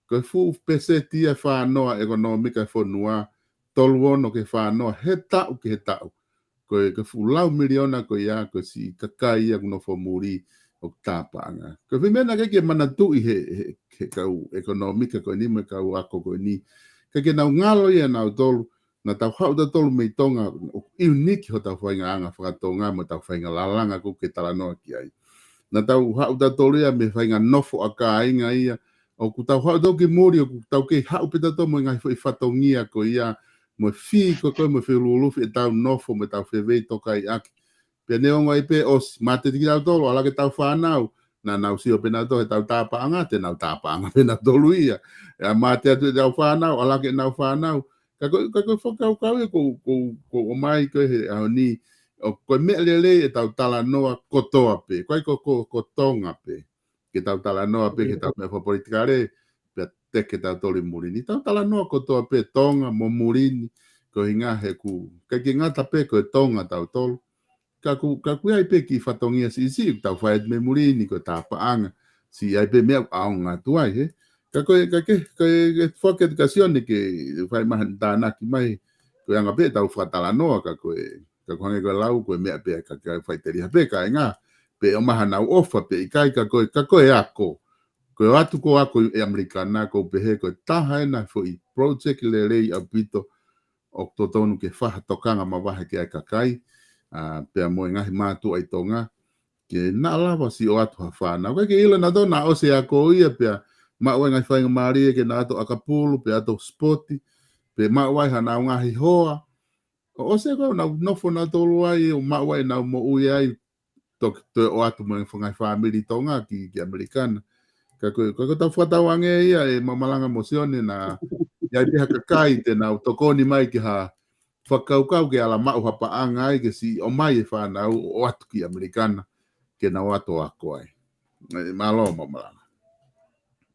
ko e fuʻu peseti ia e fānoa ʻekonōmika e fonua, tolu ono ki he fānoa, he taʻu ki he taʻu. Ko e, ko e fuʻu lau miliona ko ia, ko e siʻi kakai ia ʻoku nofo muli ʻoku tā paʻanga. Ko e foʻi meʻa naʻe ʻikai ke manatuʻi he, he, he kau ʻekonōmika ko eni mo e kau ako ko eni. ʻIkai ke nau ngalo ia ʻe nautolu, naʻa tau haʻu tautolu mei Tonga, ʻoku ʻiuniki hotau faʻahinga anga fakatonga mo ʻetau faʻahinga lalanga ʻoku ke talanoa ki ai. Naʻa tau haʻu tautolu ia mei he faʻahinga nofo ʻa kāinga ia, ʻoku tau haʻu tautolu ki muli, ʻoku tau kei haʻu pē tautolu mo e ngaahi foʻi fatongia ko ia, mo e fī ko ē, ko e mo e feuluulufi ʻetau nofo, mo ʻetau feveitokaiʻaki. Pea neongo ai pē ʻosi, mate kitautolu, ʻalu hake ʻetau fānau, naʻa nau sio pē nautolu heʻetau tā paʻanga, te nau tā paʻanga pē nautolu ia. ʻE mate atu ʻetau fānau, ʻalu hake ʻenau fānau. Ka ko, ka ko e fakakaukau ia ʻoku, ʻoku, ʻoku ʻomai ko ē he ʻaho ni, ʻoku, ko e meʻa lelei ʻetau talanoa kotoa pē, ʻikai ko, ko, ko Tonga pē. Ke tau talanoa pē ki heʻetau meʻa fakapolitikale, pea teke tautolu ʻi muli ni. Tau talanoa kotoa pē Tonga mo muli ni, ko e ʻuhinga he ʻoku ʻikai ke ngata pē ko e Tonga tautolu. Ka ʻoku, ka ʻoku ʻi ai pē kiʻi fatongia siʻisiʻi ʻoku tau fai atu mei muli ni ko e tā paʻanga. Siʻi ʻi ai pē meʻa ʻoku ʻaonga atu ai, hē. Ka ko e, ka ke, ka ke fakaketikasion ke fai mai ha tānaki mai, ko e anga pē ʻetau fakatalanoa ka ko e, ka ʻoku hangē ko e lau, ko e meʻa pē ka, ka faʻiteliha pē kāinga, pe ʻomai haʻanau ʻofa pe ʻikai ka ko e, ka ko e ako. Ko e ʻoatu ko ē ako ʻi ʻAmelika na ʻoku ou pehē ko e taha ena foʻi project lelei ʻaupito ʻoku totonu ke fai ha tokanga mavahe ki ai e kakai, ʻa, pea mo e ngaahi mātuʻa ʻi Tonga, ke nau lava ʻo sio atu ha fānau. ʻIkai ke ʻilo ʻe nautolu naʻa ʻosi e ako ia pea maʻu ai e ngaahi faingamālie ke nau ō atu ʻakapulu, pe ō atu sipoti, pe maʻu ai haʻanau ngaahi hoa. ʻO ʻosi ko ē ʻenau nofo nautolu ai, ʻo maʻu ai ʻenau moʻui ai, toki toe ō atu mo e ngaahi fāmili Tonga ki, ki ʻAmelika na. Ka ko e, ka ko ʻetau fakatauange ia ē Maʻumalanga mo Sione naʻa ʻi ai pē ha kakai te nau tokoni mai ki ha, fakakaukau ke ala maʻu ha paʻanga ai ke siʻi ʻomai e fānau ʻo ʻoatu ki ʻAmelika na ke nau ō atu ʻo ako ai. Mālō Maʻumalanga.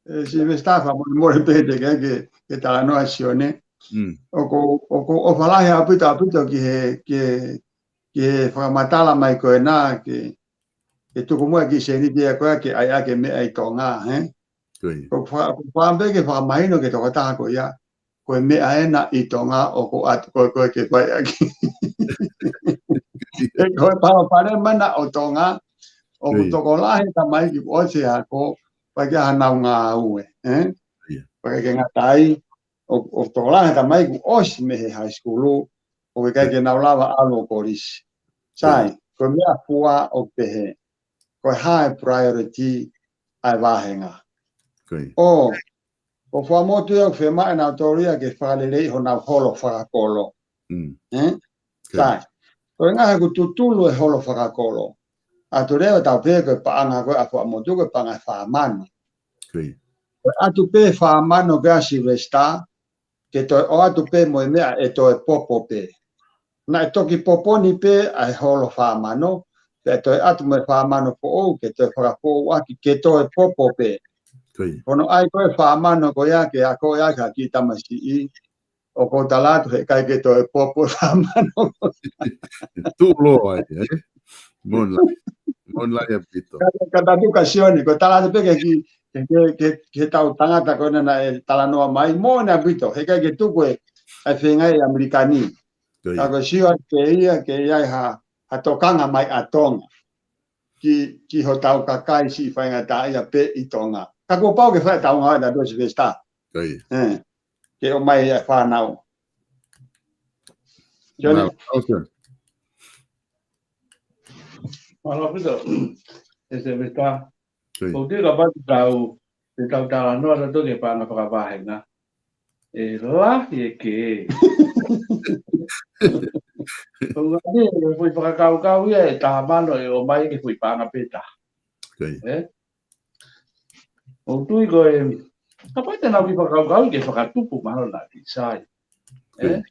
Silivesitā, fakamolemole pē te ke talanoa Sione. ʻOku ou ʻofa lahi ʻaupito ʻaupito ki he fakamatala mai ko ena ke tuku muʻa ki seni ki a koe ke ʻai ʻaki e meʻa ʻi Tonga, he? ʻOku ou fakaʻamu pē ke fakamahino ki he tokotaha ko ia, ko e meʻa ena ʻi Tonga ʻoku ʻoatu ko ē ke fai ʻaki. He ko e palopalema ena ʻo Tonga, ʻoku tokolahi e tamaiki kuo ʻosi ako, pea ʻikai ke ʻi ai hanau ngāue, he? Pea ʻikai ke ngata ai, ʻoku tokolahi e tamaiki kuo ʻosi mei he high school, ʻoku ʻikai ke nau lava ʻalu ʻo kolisi. Sai, ko e meʻa fua ʻoku pehē, ko e hā e priority ʻa e vāhenga. ʻO, ʻoku fakamotu ia ʻoku fiemaʻu ʻe nautolu ia ke fakaleleiʻi honau holo fakakolo. Sai, ko e ngaahi ʻoku tutulu e holo fakakolo. ʻA ia ʻoku lava tau pehē ko e paʻanga ko ē ʻa fakamotu ko e paʻanga ʻe fā mano. Ko e ʻatu pē fā mano ko ia Silivesitā, ke toe ʻoatu pē mo e meʻa ʻe toe popo pē. Naʻe toki popo ni pē ʻa e holo fā mano, pea toe ʻatu mo e fā mano foʻou ke toe fakafoʻou ʻaki ke toe popo pē. Ko hono ʻai ko ē fā mano ko ia ke ako ia ki ha kiʻi tamasiʻi, ʻoku ou tala atu he ʻikai ke toe popo fā mano. Tuʻuloa ai, he? Monla, monla ia pito. Ka tatu ka Sione, ko e tala atu pē ke ki, ke, ke, ke tau tangata ko ena naʻe talanoa mai, mo na pito, he ʻikai ke tuku e, ʻa e feinga ʻi ʻAmelika ni. Ka ko e sio atu ke ia, ke ia ha, ha tokanga mai ʻa Tonga. Ki, ki hotau kakai siʻi faingataʻaʻia pē ʻi Tonga. Ka kuo pau ke fai tau ngāue ʻa Silivesitā. Ke ʻomai e fānau. Sione. Mālō pito, ʻe Silivesitā. ʻOku tau pau ke tau, ke tau talanoa atu ki he paʻanga fakavāhenga. ʻE lahi e kē. ʻOku ngata ai, ko e foʻi fakakaukau ia ʻe taha mano ʻe ʻomai ki he foʻi paʻanga pē taha. ʻOku tui ko e, kapau te nau kiʻi fakakaukau ke fakatupu mahalo naʻa kiʻi sai. ʻE?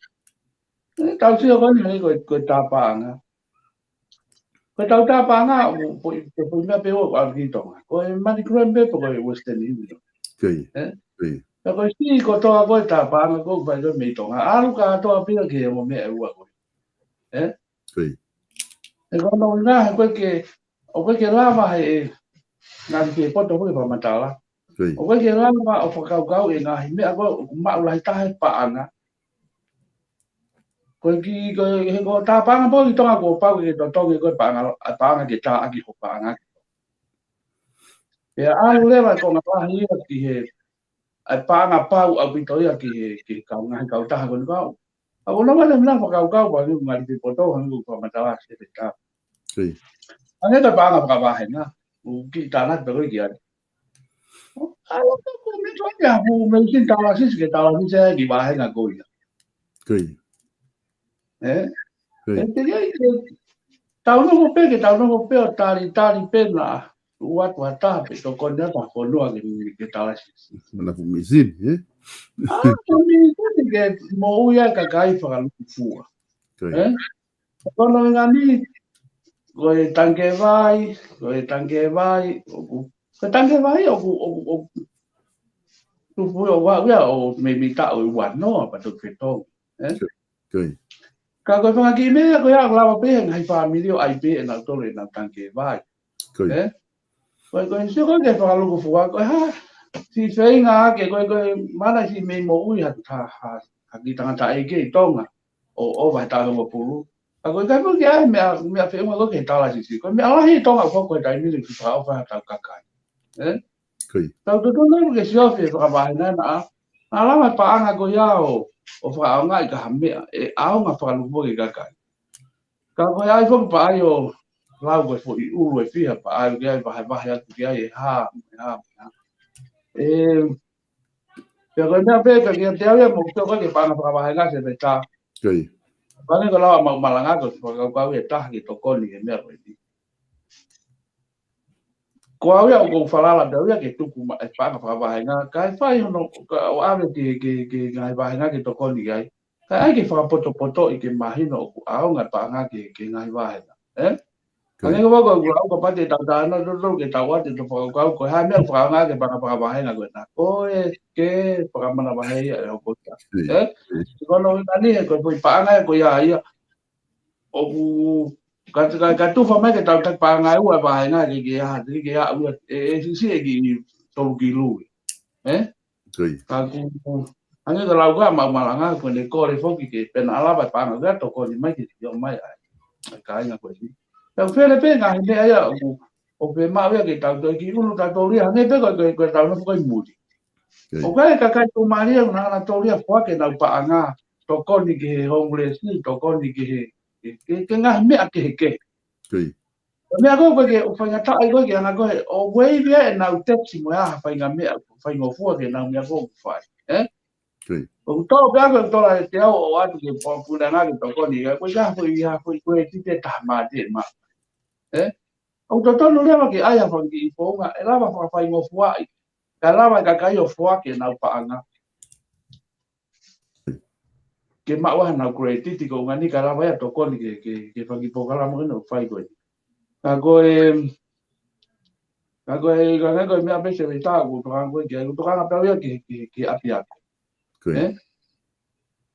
ʻE, tau sio ko eni ko e, ko e tā paʻanga. Ko e tau tā paʻanga, ʻo, ko e, ko e foʻi meʻa pē ʻoku ʻalu ki Tonga. Ko e MoneyGram pē pe ko e Western Union. ʻE? Ka ko e siʻi kotoa ko e tā paʻanga ko ē ʻoku fai ko ē mei Tonga. ʻAlu kātoa pē ia ki he ongo meʻa ʻe ua ko ē. ʻE? He ko hono ʻuhinga, he ko e ke, ʻoku ʻikai ke lava he, ngaahi fie poto ko ē fakamatala. ʻOku ʻikai ke lava ʻo fakakaukau e ngaahi meʻa ko ē ʻoku maʻu lahi taha he paʻanga. Ko e kiʻi, ko e, he ko e tā paʻanga pē ʻi Tonga kuo pau ke totongi ko e paʻanga, ʻa e paʻanga ke tā ʻaki ho paʻanga. Pea ʻalu leva e konga lahi ia ki he, ʻa e paʻanga pau ʻaupito ia ki he, ki he kau ngaahi kautaha ko eni kau. ʻA ko e nonga le mna fakakaukau pea ngai ngaahi fie poto, hangē ko e fakamatala Silivesitā. Hangē ko e paʻanga fakavāhenga, ʻoku kiʻi tānaki pē ko ē ki ai. ʻAlu ka ko e meʻa ko ē ʻoku meʻa ki he tālasisi, ke tālasisi ʻa e kiʻi vāhenga ko ia. ʻE? ʻE te ia ke tau nofo pē, ke tau nofo pē ʻo talitali pē naʻa ʻoatu ha taha pe tokoni atu ha fonua ke, ke tālasisi. Mana fu misini, ʻe? ʻA, ko e misini ke moʻui ai e kakai fakalūkufua. ʻE? Ko hono ʻuhinga ni, ko e tangikē vai, ko e tangikē vai, ʻoku, ko e tangikē vai, ʻoku, ʻoku, ʻoku, tupu ʻo ua, ua, ʻo meimei taʻu ʻe ua noa, pea toki fetongi. ʻE? Ka ko e fanga kiʻi meʻa, ko ia ʻoku lava pē he ngaahi fāmili ʻo ʻai pē ʻe nautolu ʻenau tangikē vai. ʻE? Ko e, ko e sio ko ē ki he fakalūkufua, ko e hā, siʻi feinga ake, ko e, ko e mana siʻi mei moʻui ha, ha, ha, ha kiʻi tangataʻeiki ʻi Tonga, ʻo, ʻo ʻova he taʻu hongofulu. Ka ko e ʻikai pē ke ʻi ai e meʻa, meʻa feʻunga ko ē ki he tālasisi. Ko e meʻa lahi ʻi Tonga ʻoku hoko he taimi ni ke fakaʻofa ha tau kakai. ʻE? Tau totonu ke siofi e fakavāhenga naʻa, naʻa lava e paʻanga ko ia ʻo, ʻo fakaʻaongaʻi ki ha meʻa, ʻe ʻaonga fakalūkufua ki he kakai. Ka ko e ʻai foki paʻanga ʻo lau ko e foʻi ʻulu ʻe fiha paʻanga ke ʻai vahevahe atu ki ai e hā, e hā, e hā. ʻE, pea ko e meʻa pē ka kiate au ia mo kiʻi tokoni ki he paʻanga fakavāhenga Silivesitā. Pane ko lau ʻa Maʻumalanga ko e fakakaukau ʻe taha ke tokoni ki he meʻa ko eni. Ko au ia ʻoku ou falala pē au ia ke tuku mai e paʻanga fakavāhenga, kae fai hono, ka ʻo ʻave ki he, ki he, ki he ngaahi vāhenga ke tokoni ki ai. Ka ʻai ke fakapotopotoʻi ke mahino ʻoku ʻaonga e paʻanga ki he, ki he ngaahi vāhenga. Ē? Ka neongo ko e ʻoku lau ka pate tau tāna totolo ke tau ʻoatu ʻetau fakakaukau ko e hā e meʻa ʻoku fakaʻaonga ke paʻanga fakavāhenga ko ena. Ko e ke fakamanavahē ia ʻe hoko atu. Ē? Ko hono ʻuhinga ni he ko e foʻi paʻanga ia ko ia ia. ʻOku ka, ka, ka tufa mai ke tau taki paʻanga ʻe ua e vāhenga ke, ke aha, ke, ke aʻu ia, ʻe, ʻe siʻisiʻi e kiʻi tolu kilu. Ē? Ka ʻoku, hangē ko e lau ko ia ʻa Maʻumalanga, ko ʻene kole foki ke pea naʻa lava e paʻanga ko ia ʻo tokoni mai ke sio mai ai. ʻA e kāinga ko eni. Pea ʻoku fele pē ngaahi meʻa ia ʻoku, ʻoku fiemaʻu ia ke tau toe kiʻi ʻunu tautolu ia, hangē pē ko e, ko e, ko e tau nofo ko ē ʻi muli. ʻOku ʻi ai e kakai tuʻumālie ʻoku nau hanga tautolu ia ʻo foaki ʻenau paʻanga, tokoni ki he homeless, tokoni ki he, ki he, ki he ngaahi meʻa kehekehe. Ko e meʻa ko ē ʻoku ʻikai ke, ʻoku faingataʻa ai ko ē ke hanga ko ē ʻo waive ʻenau tax mo e hā ha faʻahinga meʻa, faingofua ki heʻenau meʻa ko ē ʻoku fai. Ē? ʻOku tō pē ʻa e tola ʻe teau ʻo ʻoatu ki he puleʻanga ke tokoni, ka ko e hā foʻi, hā foʻi ko e tite taha mā te ma. Ē? ʻOku totonu leva ke ʻai ha fanga kiʻi founga, ʻe lava fakafaingofuaʻi, kae lava e kakai ʻo foaki ʻenau paʻanga. Ke maʻu ai hanau credit ko e ʻuhinga ni kae lava ia ʻo tokoni ki he, ki he, ki he fanga kiʻi polokalama ko eni ʻoku fai ko eni. Ka ko e, ka ko e, ka ko e meʻa pē Seveitā ʻoku tokanga ko ē ki ai, ʻoku tokanga pē au ia ki he, ki he, ki he ʻapiako. Ē?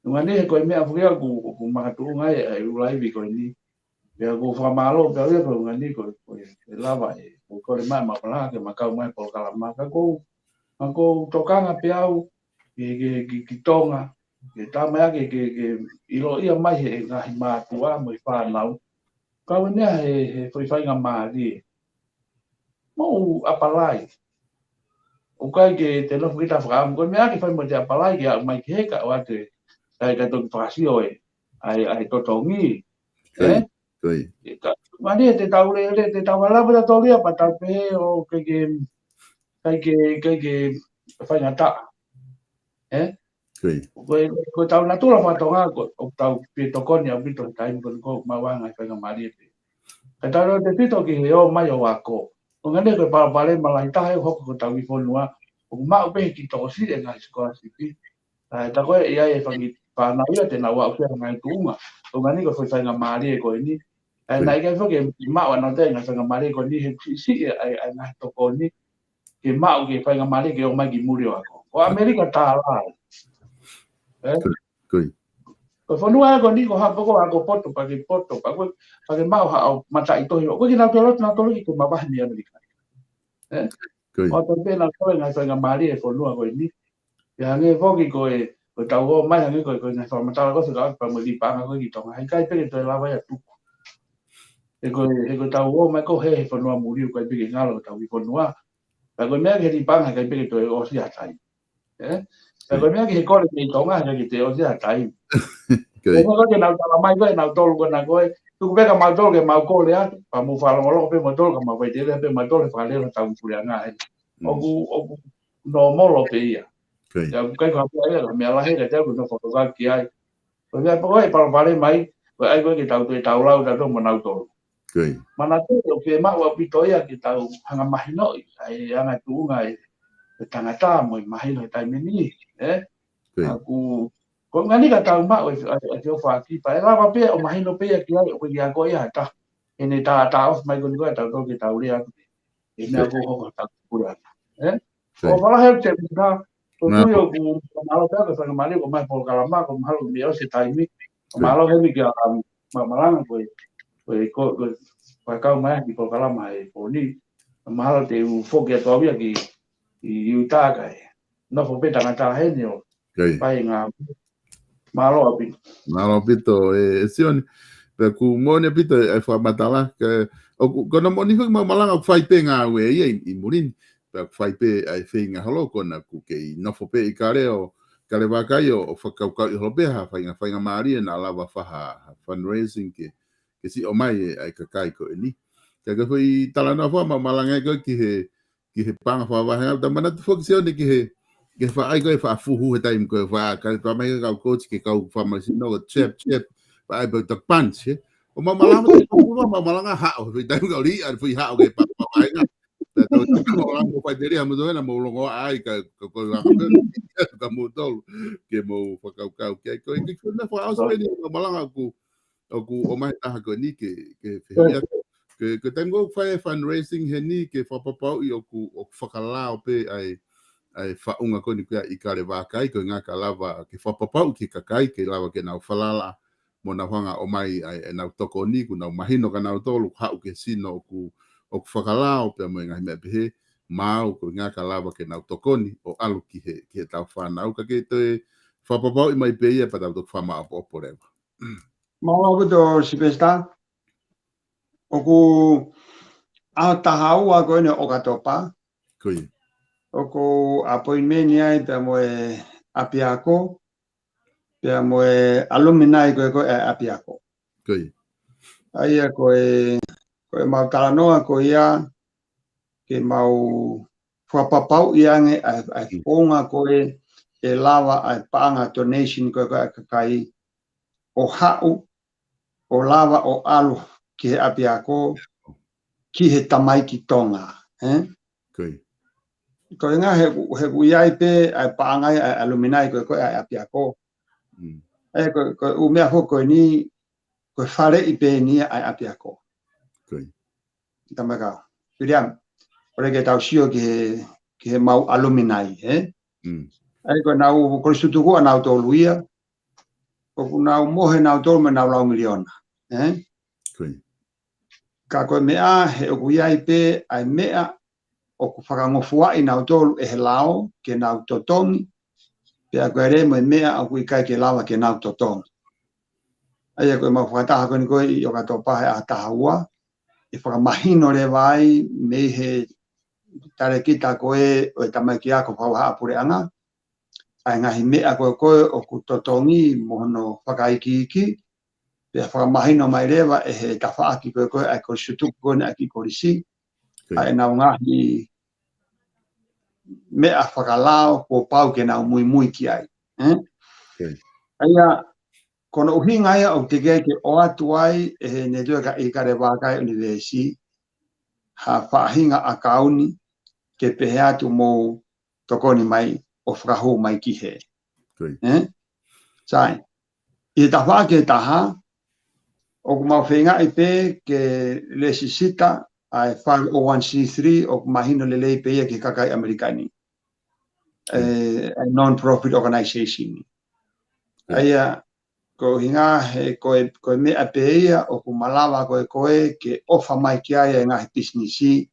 ʻUhinga ni he ko e meʻa foki ia ʻoku, ʻoku makatuʻunga ai e, e ʻū laivi ko eni. Pea ʻoku ou fakamālō pē au ia ko e ʻuhinga ni ko e, ko e, ʻe lava ʻe, ko e kole mai ʻa Maʻumalanga ke ma kau mai he polokalama. Ka ʻoku ou, ka ʻoku ou tokanga pē au ki, ki, ki, ki Tonga, ke tā mai ʻa e, ke, ke, ke ʻiloʻi mai ʻe he ngaahi mātuʻa mo e fānau. Ka ʻoku ʻi ai he, he foʻi faingamālie. Mou ʻapalai. ʻOku ʻikai ke te nofo kita ʻo fakaʻamu ko e meʻa ke fai mo te ʻapalai ke aʻu mai ki he ka ʻoatu e, kae, kae toki fakasio e, ʻa e, ʻa e totongi. Ē? Ka, mani te tau lele, te tau ala pē tautolu ia pea tau pehē ʻoku ʻikai ke, ʻikai ke, ʻikai ke faingataʻa. Ē? Ko e, ko e tau natula faka-Tonga, ko, ʻoku tau pē tokoni ʻaupito he taimi ko eni ʻoku maʻu ai e ngaahi faingamālie pē. Ka tau lele ʻaupito ki he ō mai ʻo ako. ʻUhinga ni ko e palopalema lahi taha ʻoku hoko ko ʻetau kiʻi fonua, ʻoku maʻu pē he kiʻi tokosiʻi e ngaahi sikolasipi. ʻA e tā ko ē ʻi ai e fanga kiʻi fānau ia te nau aʻu ki he ngaahi tuʻunga. ʻUhinga ni ko e foʻi faingamālie ko eni. ʻA e naʻe ʻikai foki ke maʻu ʻa nautolu e ngaahi faingamālie ko eni he siʻisiʻi e, e, e ngaahi tokoni. Ke maʻu ke faingamālie ke ō mai ki muli ʻo ako. Ko ʻAmelika tālā. Ē? Ko e fonua ko eni ko ha poko ako poto, pea ke poto, pea ko, pea ke maʻu haʻo mataʻitohi. ʻOku ʻikai ke nau toe loto nautolu ke mavahe mei ʻAmelika. Ē? ʻOku ʻi ai pē nautolu e ngaahi faingamālie e fonua ko eni. Pea hangē foki ko e, ko ʻetau ō mai hangē ko e, ko e ngaahi fakamatala ko ē fekauʻaki pea mo e kiʻi paʻanga ko ē ki Tonga. He ʻikai pē ke toe lava ia ʻo tuku. He ko e, he ko ʻetau ō mai ko ē he, he fonua muli ʻoku ʻikai pē ke ngalo ʻetau kiʻi fonua. Pea ko e meʻa ki he kiʻi paʻanga he ʻikai pē ke toe ʻosi ha taimi. Ē? Pea ko e meʻa ki he kole mei Tonga he ʻikai ke toe ʻosi ha taimi. Ko e meʻa ko ē ke nau tala mai ko ē, nautolu ko ena ko ē. Tuku pē kia mautolu ke mau kole atu, pea mou fakalongolongo pē mautolu ka mau faitele pē mautolu he fakalele ʻetau puleʻanga ē. ʻOku, ʻoku nōmolo pē ia. Pea ʻoku ʻikai ko ha meʻa ia, ka meʻa lahi ka te au ko e nofo fakakaukau ki ai. Ko e meʻa pē ko ē palopalema mai, ko e ʻai ko ē ke tau toe tau lau tautolu mo nautolu. Manatuʻi ʻoku fiemaʻu ʻaupito ia ke tau hanga mahinoʻi, ʻa e anga tuʻunga e, e tangata mo e mahino he taimi ni, ē? ʻOku, ko e ʻuhinga ni ka tau maʻu e, e, e feʻofaʻaki, pea ʻe lava pē ʻo mahino pē ia ki ai, ʻoku ʻikai ke ako ia ha taha. He ne tā, tā ofi mai ko eni ko ē tautolu ke tau lea atu. E meʻa ko ē hoko ha taha pule atu. Ē? ʻOku ou fakahā atu Seveitā, ko e tui ʻoku mahalo pē ko e faingamālie ko e mai polokalama, ko e mahalo mei ʻosi e taimi, ko e mahalo heni kia, um, Maʻumalanga ko e, ko e, ko e, ko e fakakau mai ki he polokalama he pō ni, mahalo te u foki atu au ia ki, ki Utah kae nofo pē tangata heni ʻo fai ngā Mālō ʻaupito. Mālō ʻaupito, ē, ē Sione. Pea ʻoku moʻoni ʻaupito e, e fakamatala, ka, ʻoku, ko hono moʻoni foki Maʻumalanga ʻoku fai pē ngāue ia ʻi, ʻi muli ni. Pea ʻoku fai pē ʻa e feinga holo ko ena ʻoku kei nofo pē ʻi Kale ʻo, Kale Vakai ʻo, ʻo fakakaukauʻi holo pē ha fainga, faingamālie naʻa lava fai ha, ha fundraising ke, ke siʻi ʻomai e, ʻa e kakai ko eni. Ka ko e foʻi talanoa fua Maʻumalanga ko ē ki he, ki he paʻanga fakavāhenga, ʻoku tau manatu foki Sione ki he, ki he faʻahi ko ē fakafuhu he taimi ko ē faka, ka tau mai ka kau coach ke kau fakamālohisino ko e jab, jab, faʻahi pē ʻoku tau punch, ē. ʻO Maʻumalanga, ʻo Maʻumalanga haʻo, he taimi ko ē ʻoku liʻa, foʻi haʻo ki he paʻanga fakavāhenga. Pea tau tau ʻo langa ʻo fai tēlia mo tō ena mo longo ai ka, ka ko la ka pē, ka mo tolu, ke mo fakakaukau. Ke ko, ke ko na fakaʻosi pē ni, ka malanga ʻoku, ʻoku ʻomai taha ko eni ke, ke fehia. Ke, ke tango fai e fundraising heni, ke fakapapauʻi ʻoku, ʻoku fakalao pē ai, ai faʻunga ko eni ko ia ʻIkale Vākai, ko e ʻuhinga ka lava, ke fakapapauʻi ki he kakai, ke lava ke nau falala, mo nau hanga ʻo ʻomai ai ʻenau tokoni, kuo nau mahino kia nautolu, haʻu ki he sino ʻoku, ʻoku fakalao pea mo e ngaahi meʻa pehē, maʻu ko e ʻuhinga ka lava ke nau tokoni, ʻo ʻalu ki he, ki heʻetau fānau, ka ke toe fakapapauʻi mai pē ia pea tau toki fakamaʻopoʻopo leva. Mālō ʻaupito Sylvester. ʻOku ʻaho taha ua ko eni ʻo ʻOkatopa. Ko ia. ʻOku appointment ai pea mo e ʻapiako, pea mo e alumni ko ē ko ē ʻa e ʻapiako. Ko ia. ʻA ia ko e, ko e mau talanoa ko ia, ke mau fakapapauʻi ange ʻa e, ʻa e Mm. founga ko ē ʻe lava ʻa e paʻanga donation ko ē ko ē ʻa e kakai ʻo haʻu, ʻo lava ʻo ʻalu ki he ʻapiako, ki he tamaiki Tonga, ē? Ko ia. Ko e ʻuhinga he, he ʻoku ʻi ai pē ʻa e paʻanga ia ʻa e alumni ko ē ko ē ʻa e ʻapiako. Mm. ʻE ko, ko e ʻū meʻa foki ko eni, ko e faleʻi pē eni ia ʻa e ʻapiako. Ko ia. Tamaika. William, ʻoku lelei ke tau sio ki he, ki he mau alumni, ē? Mm. ʻA ia ko ʻenau kolisi tutuku ʻanautolu ia, ʻoku nau mohe nautolu mo ʻenau lau miliona, ē? Ko ia. Ka ko e meʻa he ʻoku ʻi ai pē ʻa e meʻa ʻoku fakangofuaʻi nautolu ʻe he lao ke nau totongi, pea ko e lea mo e meʻa ʻoku ʻikai ke lava ke nau totongi. ʻA ia ko e mau fakataha ko eni ko ē ʻi ʻOkatopa he ʻaho taha ua, ʻe fakamahino leva ai mei he talēkita ko ē ʻo e tamaiki ako fakavahaʻapuleʻanga, ʻa e ngaahi meʻa ko ē ko ē ʻoku totongi mo hono fakaikiiki, pea fakamahino mai leva ʻe he tafaʻaki ko ē ko ē ʻa e kolisi tutuku ko eni ʻa e kiʻi kolisi, Ko ia. ʻa ʻenau ngaahi meʻa fakalao kuo pau ke nau muimui ki ai. Ē? Ko ia. ʻA ia, ko hono ʻuhinga ia ʻoku teʻeki ai ke ʻoatu ai ʻe he Netiueka ʻIkale Vākai ʻUnivēsi ha faʻahinga ʻakauni ke pehē atu mou tokoni mai ʻo fakahū mai ki hē. Ko ia. Ē? Sai. ʻI he tafaʻaki ʻe taha, ʻoku mau feingaʻi pē ke lēsisita ʻa e five oh one C three ʻoku mahino lelei pē ia ki he kakai ʻAmelika ni. Ko ia. Ē, a non-profit organization. Ko ia. ʻA ia, ko e ʻuhinga he ko e, ko e meʻa pē ia ʻoku malava ko ē ko ē ke ʻofa mai ki ai e ngaahi pisinisi.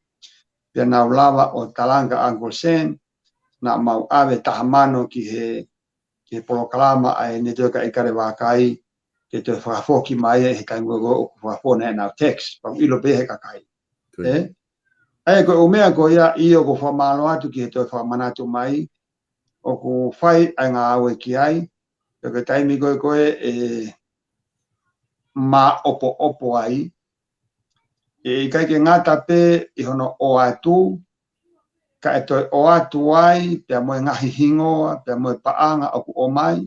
Pea nau lava ʻo talanga Uncle Sam, naʻa mau ʻave taha mano ki he, ki he polokalama ʻa e Netiueka ʻIkale Vākai, ke toe fakafoki mai ʻe he taimi ko ē ʻoku fakafonu ʻenau tax, pea ʻoku ʻilo pē he kakai. Ko ia. Ē? ʻA ia ko e ʻū meʻa ko ia ʻoku ou fakamālō atu ki he toe fakamanatu mai, ʻoku fai ʻa e ngāue ki ai, pea ko e taimi ko ē ko ē ʻe māʻopoʻopo ai, ʻe ʻikai ke ngata pē ʻi hono ʻoatu, ka ʻe toe ʻoatu ai, pea mo e ngaahi hingoa, pea mo e paʻanga ʻoku ʻomai.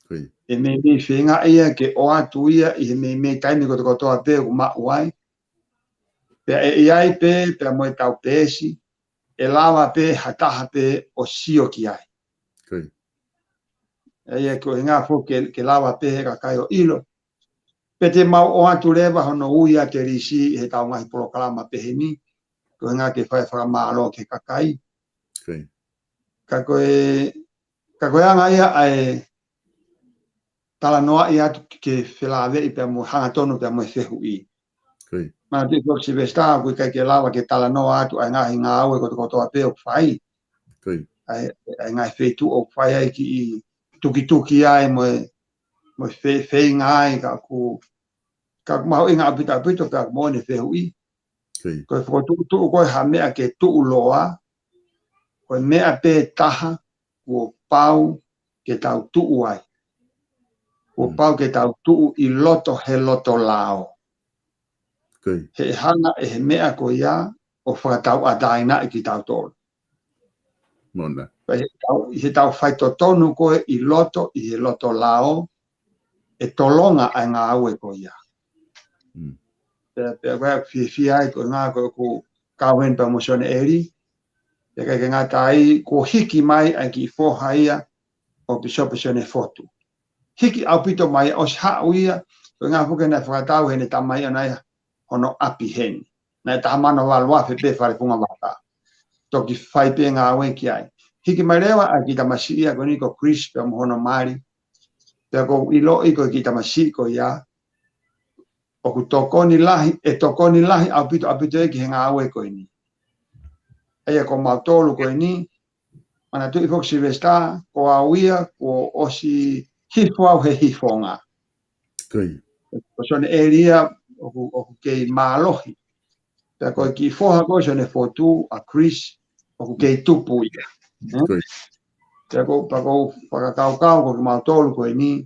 Ko ia. ʻE meimei feinga ia ke ʻoatu ia ʻi he meimei taimi kotokotoa pē ʻoku maʻu ai. Pea ʻe ʻi ai pē, pea mo e tau peesi, ʻe lava pē ha taha pē ʻo sio ki ai. Ko ia. ʻA ia ko e ʻuhinga foki ke, ke lava pē he kakai ʻo ʻilo. Pea te mau ʻoatu leva hono ui ʻa e lisi ʻi he tau ngaahi polokalama pehē ni, ko e ʻuhinga ke fai fakamālō ki he kakai. Ko ia. Ka ko e, ka ko e anga ia ʻa e talanoaʻi atu ke felāveʻi pea mo e hangatonu pea mo e fehuʻi. Ko ia. Manatuʻi foki Sylvester, ʻoku ʻikai ke lava ke talanoa atu ʻa e ngaahi ngāue kotokotoa pē ʻoku fai. Ko ia. ʻA e, ʻa e ngaahi feituʻu ʻoku fai ai kiʻi tukituki ai mo e, mo e fe-, feinga ai ka ʻoku, ka ʻoku mahuʻinga ʻaupito ʻaupito pea ʻoku moʻoni e fehuʻi. Ko ia. Ko e fokotuʻutuʻu ko ē ha meʻa ke tuʻuloa, ko e meʻa pē taha kuo pau ke tau tuʻu ai. Kuo Mm. pau ke tau tuʻu ʻi loto he loto lao. Ko ia. He hanga ʻe he meʻa ko ia ʻo fakatauʻatāinaʻi kitautolu. Mona. Pea ʻi he tau, ʻi he tau faitotonu ko ē ʻi loto, ʻi he loto lao, ʻe tolonga ʻa e ngāue ko ia. Mm. Pea, pea ko e fiefia ai ko e ʻuhinga ko ē ʻoku kau heni pea mo Sione ʻEli. Pea ʻikai ke ngata ai, kuo hiki mai ʻa e kiʻi foha ia ʻo Pīsope Sione Fotu. Hiki ʻaupito mai, ʻosi haʻu ia, ko e ngaahi fuke naʻe fakatau heʻene tamai ʻana ia hono ʻapi heni. Naʻe taha mano valu afe pē falefunga vaka. Toki fai pē ngāue ki ai. Hiki mai leva ʻa e kiʻi tamasiʻi ia ko eni ko Chris pea mo hono mali. Pea ʻoku ou ʻiloʻi ko e kiʻi tamasiʻi ko ia ʻoku tokoni lahi, ʻe tokoni lahi ʻaupito, ʻaupito ia ki he ngāue ko eni. ʻA ia ko mautolu ko eni, manatuʻi foki Sylvester, ko au ia, kuo ʻosi hifo au he hifonga. Ko ia. Ko Sione ʻEli ia, ʻoku, ʻoku kei mālohi. Pea ko e kiʻi foha ko Sione Fotu, ʻa Chris, ʻoku kei tupu ia. Eh? Ko ia. Pea ko, pea ko fakakaukau ko kimautolu ko eni,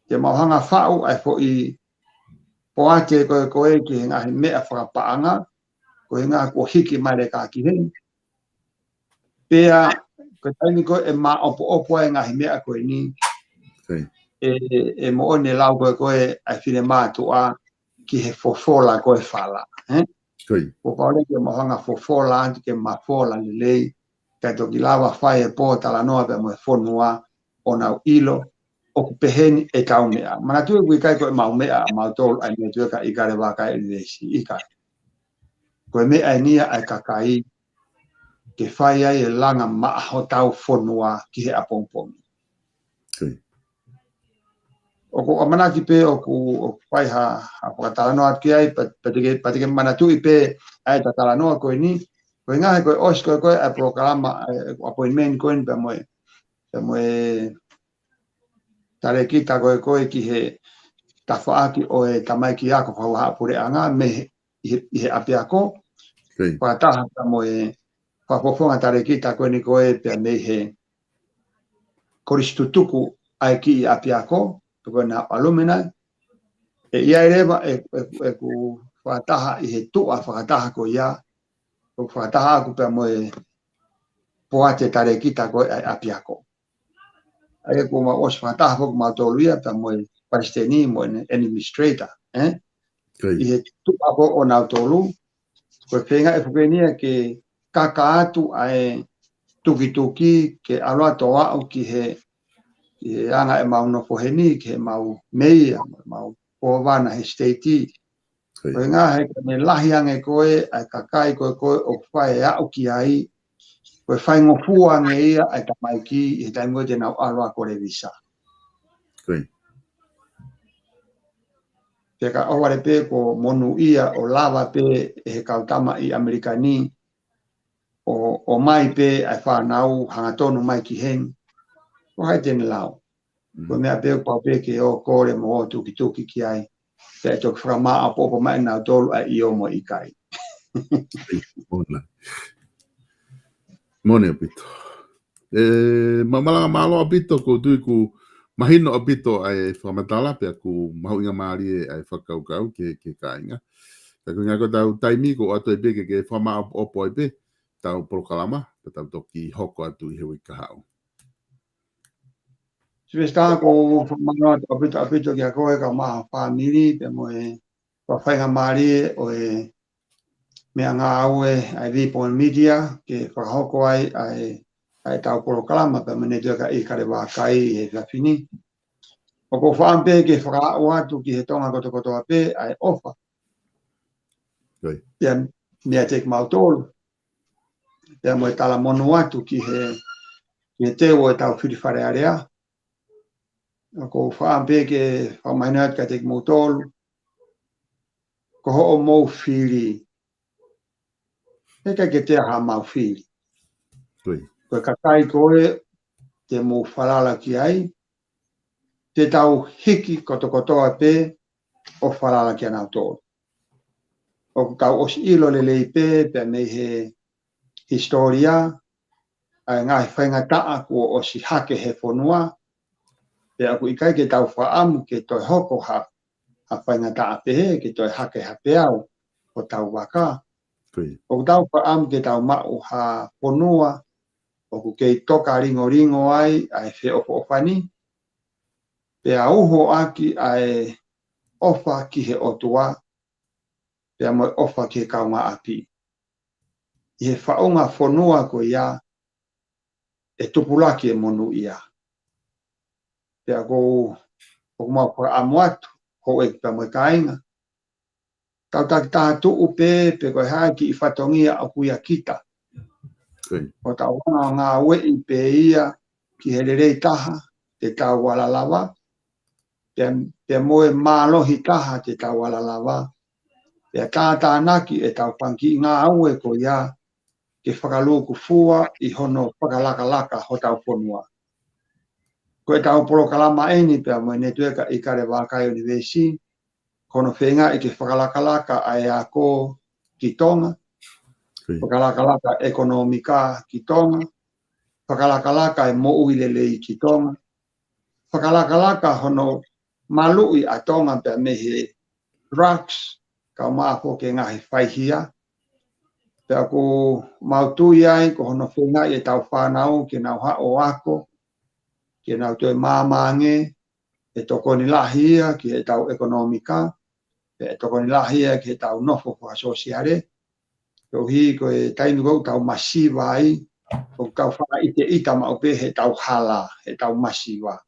ke mau hanga faʻu ʻa e foʻi poate ko ē ko ē ki he ngaahi meʻa fakapaʻanga, ko e ngaahi kuo hiki mai leka ki heni. Pea, ko e taimi ko ē ʻe maʻopoʻopo ai ngaahi meʻa ko eni, Ko ia. ʻe, ʻe moʻoni e lau ko ē ko ē ʻa e finemātuʻa ki he fofola ko e fala. Eh? Ko ia. Kuo pau leva ke mau hanga fofola atu ke mafola lelei, kae toki lava fai e pō talanoa pea mo e fonua ʻo nau ʻilo, ʻoku pehē ni ʻetau meʻa. Manatuʻi ʻoku ʻikai ko e mau meʻa, mautolu ʻa e meʻa tuʻu ka ʻIkale Vaka ʻIunivesi, ʻikai. Ko e meʻa eni ia ʻa e kakai, ke fai ai e langa maʻa hotau fonua ki he ʻapongipongi. Ko ia. ʻOku ou ʻamanaki pē ʻoku, ʻoku fai ha, ha fakatalanoa atu ki ai, pea, pea te ke, pea te ke manatuʻi pē ʻa e talanoa ko eni, ko e ngaahi ko e ʻosi ko ē ko ē ʻa e polokalama, ʻa e appointment ko eni pea mo e, pea mo e talēkita ko ē ko ē ki he tafaʻaki ʻo e tamaiki ako fakavahaʻapuleʻanga mei he, ʻi he, ʻi he ʻapiako. Ko ia. Fakataha pea mo e fakafofonga talēkita ko eni ko ē pea mei he kolisi tutuku ʻa e kiʻi ʻapiako, pe ko e na alumni. ʻE ʻi ai leva e, e, ʻeku fakataha ʻi he tuʻa fakataha ko ia, ʻoku fakataha aku pea mo e poate talēkita ko ē ʻa e ʻapiako. ʻA ia kuo mau ʻosi fakataha foki mautolu ia pea mo e palesiteni mo e administrator, eh? Ko ia. ʻI he tuʻa ko ē ʻo nautolu, ko e feinga e fuke ni ia ke kaka atu ʻa e tukituki ke ʻalu atu ʻo aʻu ki he, ki he anga ʻemau nofo heni, ki heʻemau meia, ʻemau kōvana he state. Ko ia. Ko e ngaahi he ko e lahi ange ko ē ʻa e kakai ko ē ko ē ʻoku fai e aʻu ki ai, ko e faingofua ange ia ʻa e tamaiki ʻi he taimi ko ē te nau ʻalu ʻo ako levisa. Ko ia. Pea ka ʻohovale pē kuo monūʻia ʻo lava pē ʻe he kau tama ʻi ʻAmelika ni ʻo, ʻomai pē ʻa e fānau hangatonu mai ki heni. Ko hai te ne lau? Mm. Ko e meʻa pē ʻoku pau pē ke ō kole mo ō tukituki ki ai. Pea ʻe toki fakamāʻopoʻopo mai nautolu ʻa e ʻio mo e ʻikai. Moʻoni. Moʻoni ʻaupito. ʻE, ma-, malanga mālō ʻaupito, ʻoku ou tui ʻoku mahino ʻaupito ʻa e fakamatala pea ʻoku mahuʻinga mālie ʻa e fakakaukau ki he, ki he kāinga. Ka ko e ʻuhinga ko ʻetau taimi kuo ʻoatu ai pē ke, ke fakamāʻopoʻopo ai pē ʻetau polokalama, pea tau toki hoko atu ʻi he uike kahaʻu. Sylvester, ʻoku ou fakamālō atu ʻaupito, ʻaupito kia koe kae ʻumaʻā ho fāmili, pea mo e fakafaingamālie ʻo e meʻangāue ʻa e Vipon Media, ke fakahoko ai ʻa e, ʻa ʻetau polokalama, pea mo e network ʻa ʻIkale Vaka ʻi he efiafi ni. ʻOku ou fakaʻamu pē ke fakaaʻu atu ki he Tonga kotokotoa pē ʻa e ʻofa. Ko ia. Pea meiate kimautolu. Pea mo e talamonū atu ki he, ki he teu ʻo ʻetau fili Fale Alea. ʻOku ou fakaʻamu pē ke fakamahino atu kiate kimoutolu. Ko hoʻomou fili. ʻIkai ke toe ʻi ai haʻamau fili. Ko ia. Ko e kakai ko ē te mou falala ki ai, te tau hiki kotokotoa pē ʻo falala kia nautolu. ʻOku tau ʻosi ʻilo lelei pē, pea mei he hisitōlia, ʻa e ngaahi faingataʻa kuo ʻosi hake he fonua, pea ʻoku ʻikai ke tau fakaʻamu ke toe hoko ha, ha faingataʻa pehē, ke toe hake ha peau ʻo hotau vaka. Ko ia. ʻOku tau fakaʻamu ke tau maʻu ha fonua, ʻoku kei toka lingolingo ai ʻa e feʻofoʻofani, pea uho ʻaki ʻa e ʻofa ki he ʻOtua, pea mo e ʻofa ki he kaungāʻapi. ʻi he faʻunga fonua ko ia ʻe tupulaki e monūʻia. Pea ʻoku ou, ʻoku mau fakaʻamu atu, houʻeiki pea mo e kāinga, tau takitaha tuʻu pē, pe ko e hā e kiʻi fatongia ʻoku ʻia kita. Ko ia. ʻO tau hanga ʻo ngāueʻi pē ia ki he lelei taha te tau ala lava, pea, pea mo e mālohi taha te tau ala lava, pea tātānaki ʻetau fanga kiʻi ngāue ko ia ke fakalūkufua ʻi hono fakalakalaka hotau fonua. Ko ʻetau polokalama eni pea mo e Netiueka ʻIkale Vākai ʻUnivēsi, ko hono feingaʻi ke fakalakalaka ʻa e ako ki Tonga, Ko ia. fakalakalaka ʻekonōmika ki Tonga, fakalakalaka e moʻui lelei ki Tonga, fakalakalaka hono maluʻi ʻa Tonga pea mei he drugs, kae ʻumaʻā foki e ngaahi faihia. Pea ʻoku mau tui ai ko hono feingaʻi ʻetau fānau ke nau haʻu ʻo ako, ke nau toe māmā ange, ʻe tokoni lahi ia ki heʻetau ʻekonōmika, pea ʻe tokoni lahi ia ki heʻetau nofo fakasōsiale. Koeʻuhi ko e taimi ko ē ʻoku tau masiva ai, ʻoku tau fakaʻiteʻita maʻu pē heʻetau hala, heʻetau masiva.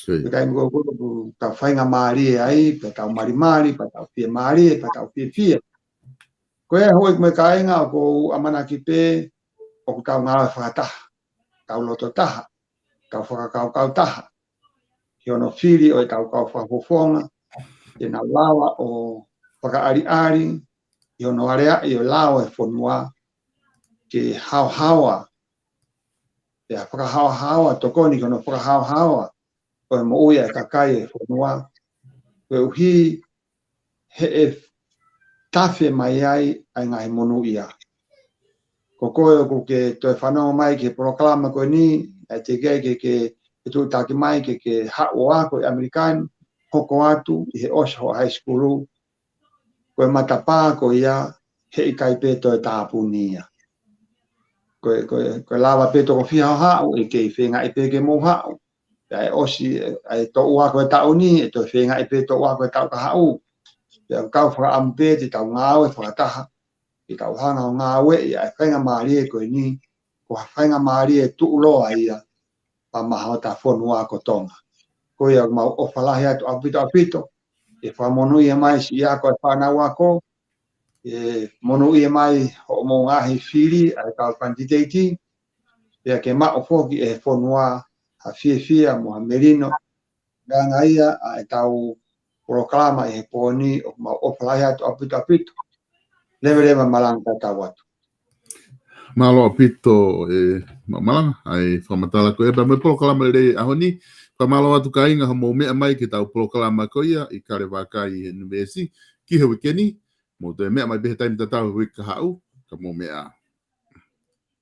Ko ia. Ko e taimi ko ē ʻoku tau faingamālie ai, pea tau malimali, pea tau fiemālie, pea tau fiefia. Ko ia houʻeiki mo e kāinga, ʻoku ou ʻamanaki pē ʻoku tau ngāue fakataha, tau loto taha, tau fakakaukau taha, ʻi hono fili ʻo ʻetau kau fakafofonga, ke nau lava ʻo fakaʻaliʻali ʻi hono aleaʻi ʻo e lao e fonua, ke haohaoa, pea fakahaohaoa, tokoni ki hono fakahaohaoa ʻo e moʻui ʻa e kakai e fonua, koeʻuhi he ʻe tafe mai ai ʻa e ngaahi monūʻia. Ko koe ʻoku ke toe fanongo mai ki he polokalama ko eni, ʻe teʻeki ai ke, ke, ke tuʻutaki mai ke, ke haʻu ʻo ako ʻi ʻAmelika ni, hoko atu ʻi he ʻosi hoʻo high school, ko e matapā ko ia heʻikai pē toe tāpuni ia. Ko e, ko e, ko e lava pē toko fiha hoʻo haʻu, ʻe kei feingaʻi pē ke mou haʻu. Pea ʻe ʻosi, ʻe, ʻe toʻo ʻa e taʻu ni, ʻe toe feingaʻi pē toʻo ʻa e taʻu kahaʻu. Pea ʻoku tau fakaʻamu pē te tau ngāue fakataha, ke tau hanga ʻo ngāueʻi ʻa e faingamālie ko eni, ko ha faingamālie tuʻuloa ia, pea maʻa hota fonua ko Tonga. Ko ia ʻoku mau ʻofa lahi atu ʻaupito ʻaupito, ʻe fakamonūʻia mai siʻi ako e fānau ako, ʻe monūʻia mai hoʻomou ngaahi fili ʻa e kau kanititeiti, pea ke maʻu foki ʻe he fonua ha fiefia mo ha melino. Ko e anga ia ʻa ʻetau polokalama ʻi he pō ni, ʻoku mau ʻofa lahi atu ʻaupito ʻaupito. Leveleva malanga, tatau atu. Mālō ʻaupito e ma-, malanga, ʻa e fakamatala ko ia pea mo e polokalama lelei ʻaho ni. Fakamālō atu kāinga hoʻomou meʻa mai ki heʻetau polokalama ko ia ʻIkale Vākai ʻUnivēsi ki he uike ni. Mou toe meʻa mai pē he taimi tatau he uike kahaʻu, ka mou meʻa ā.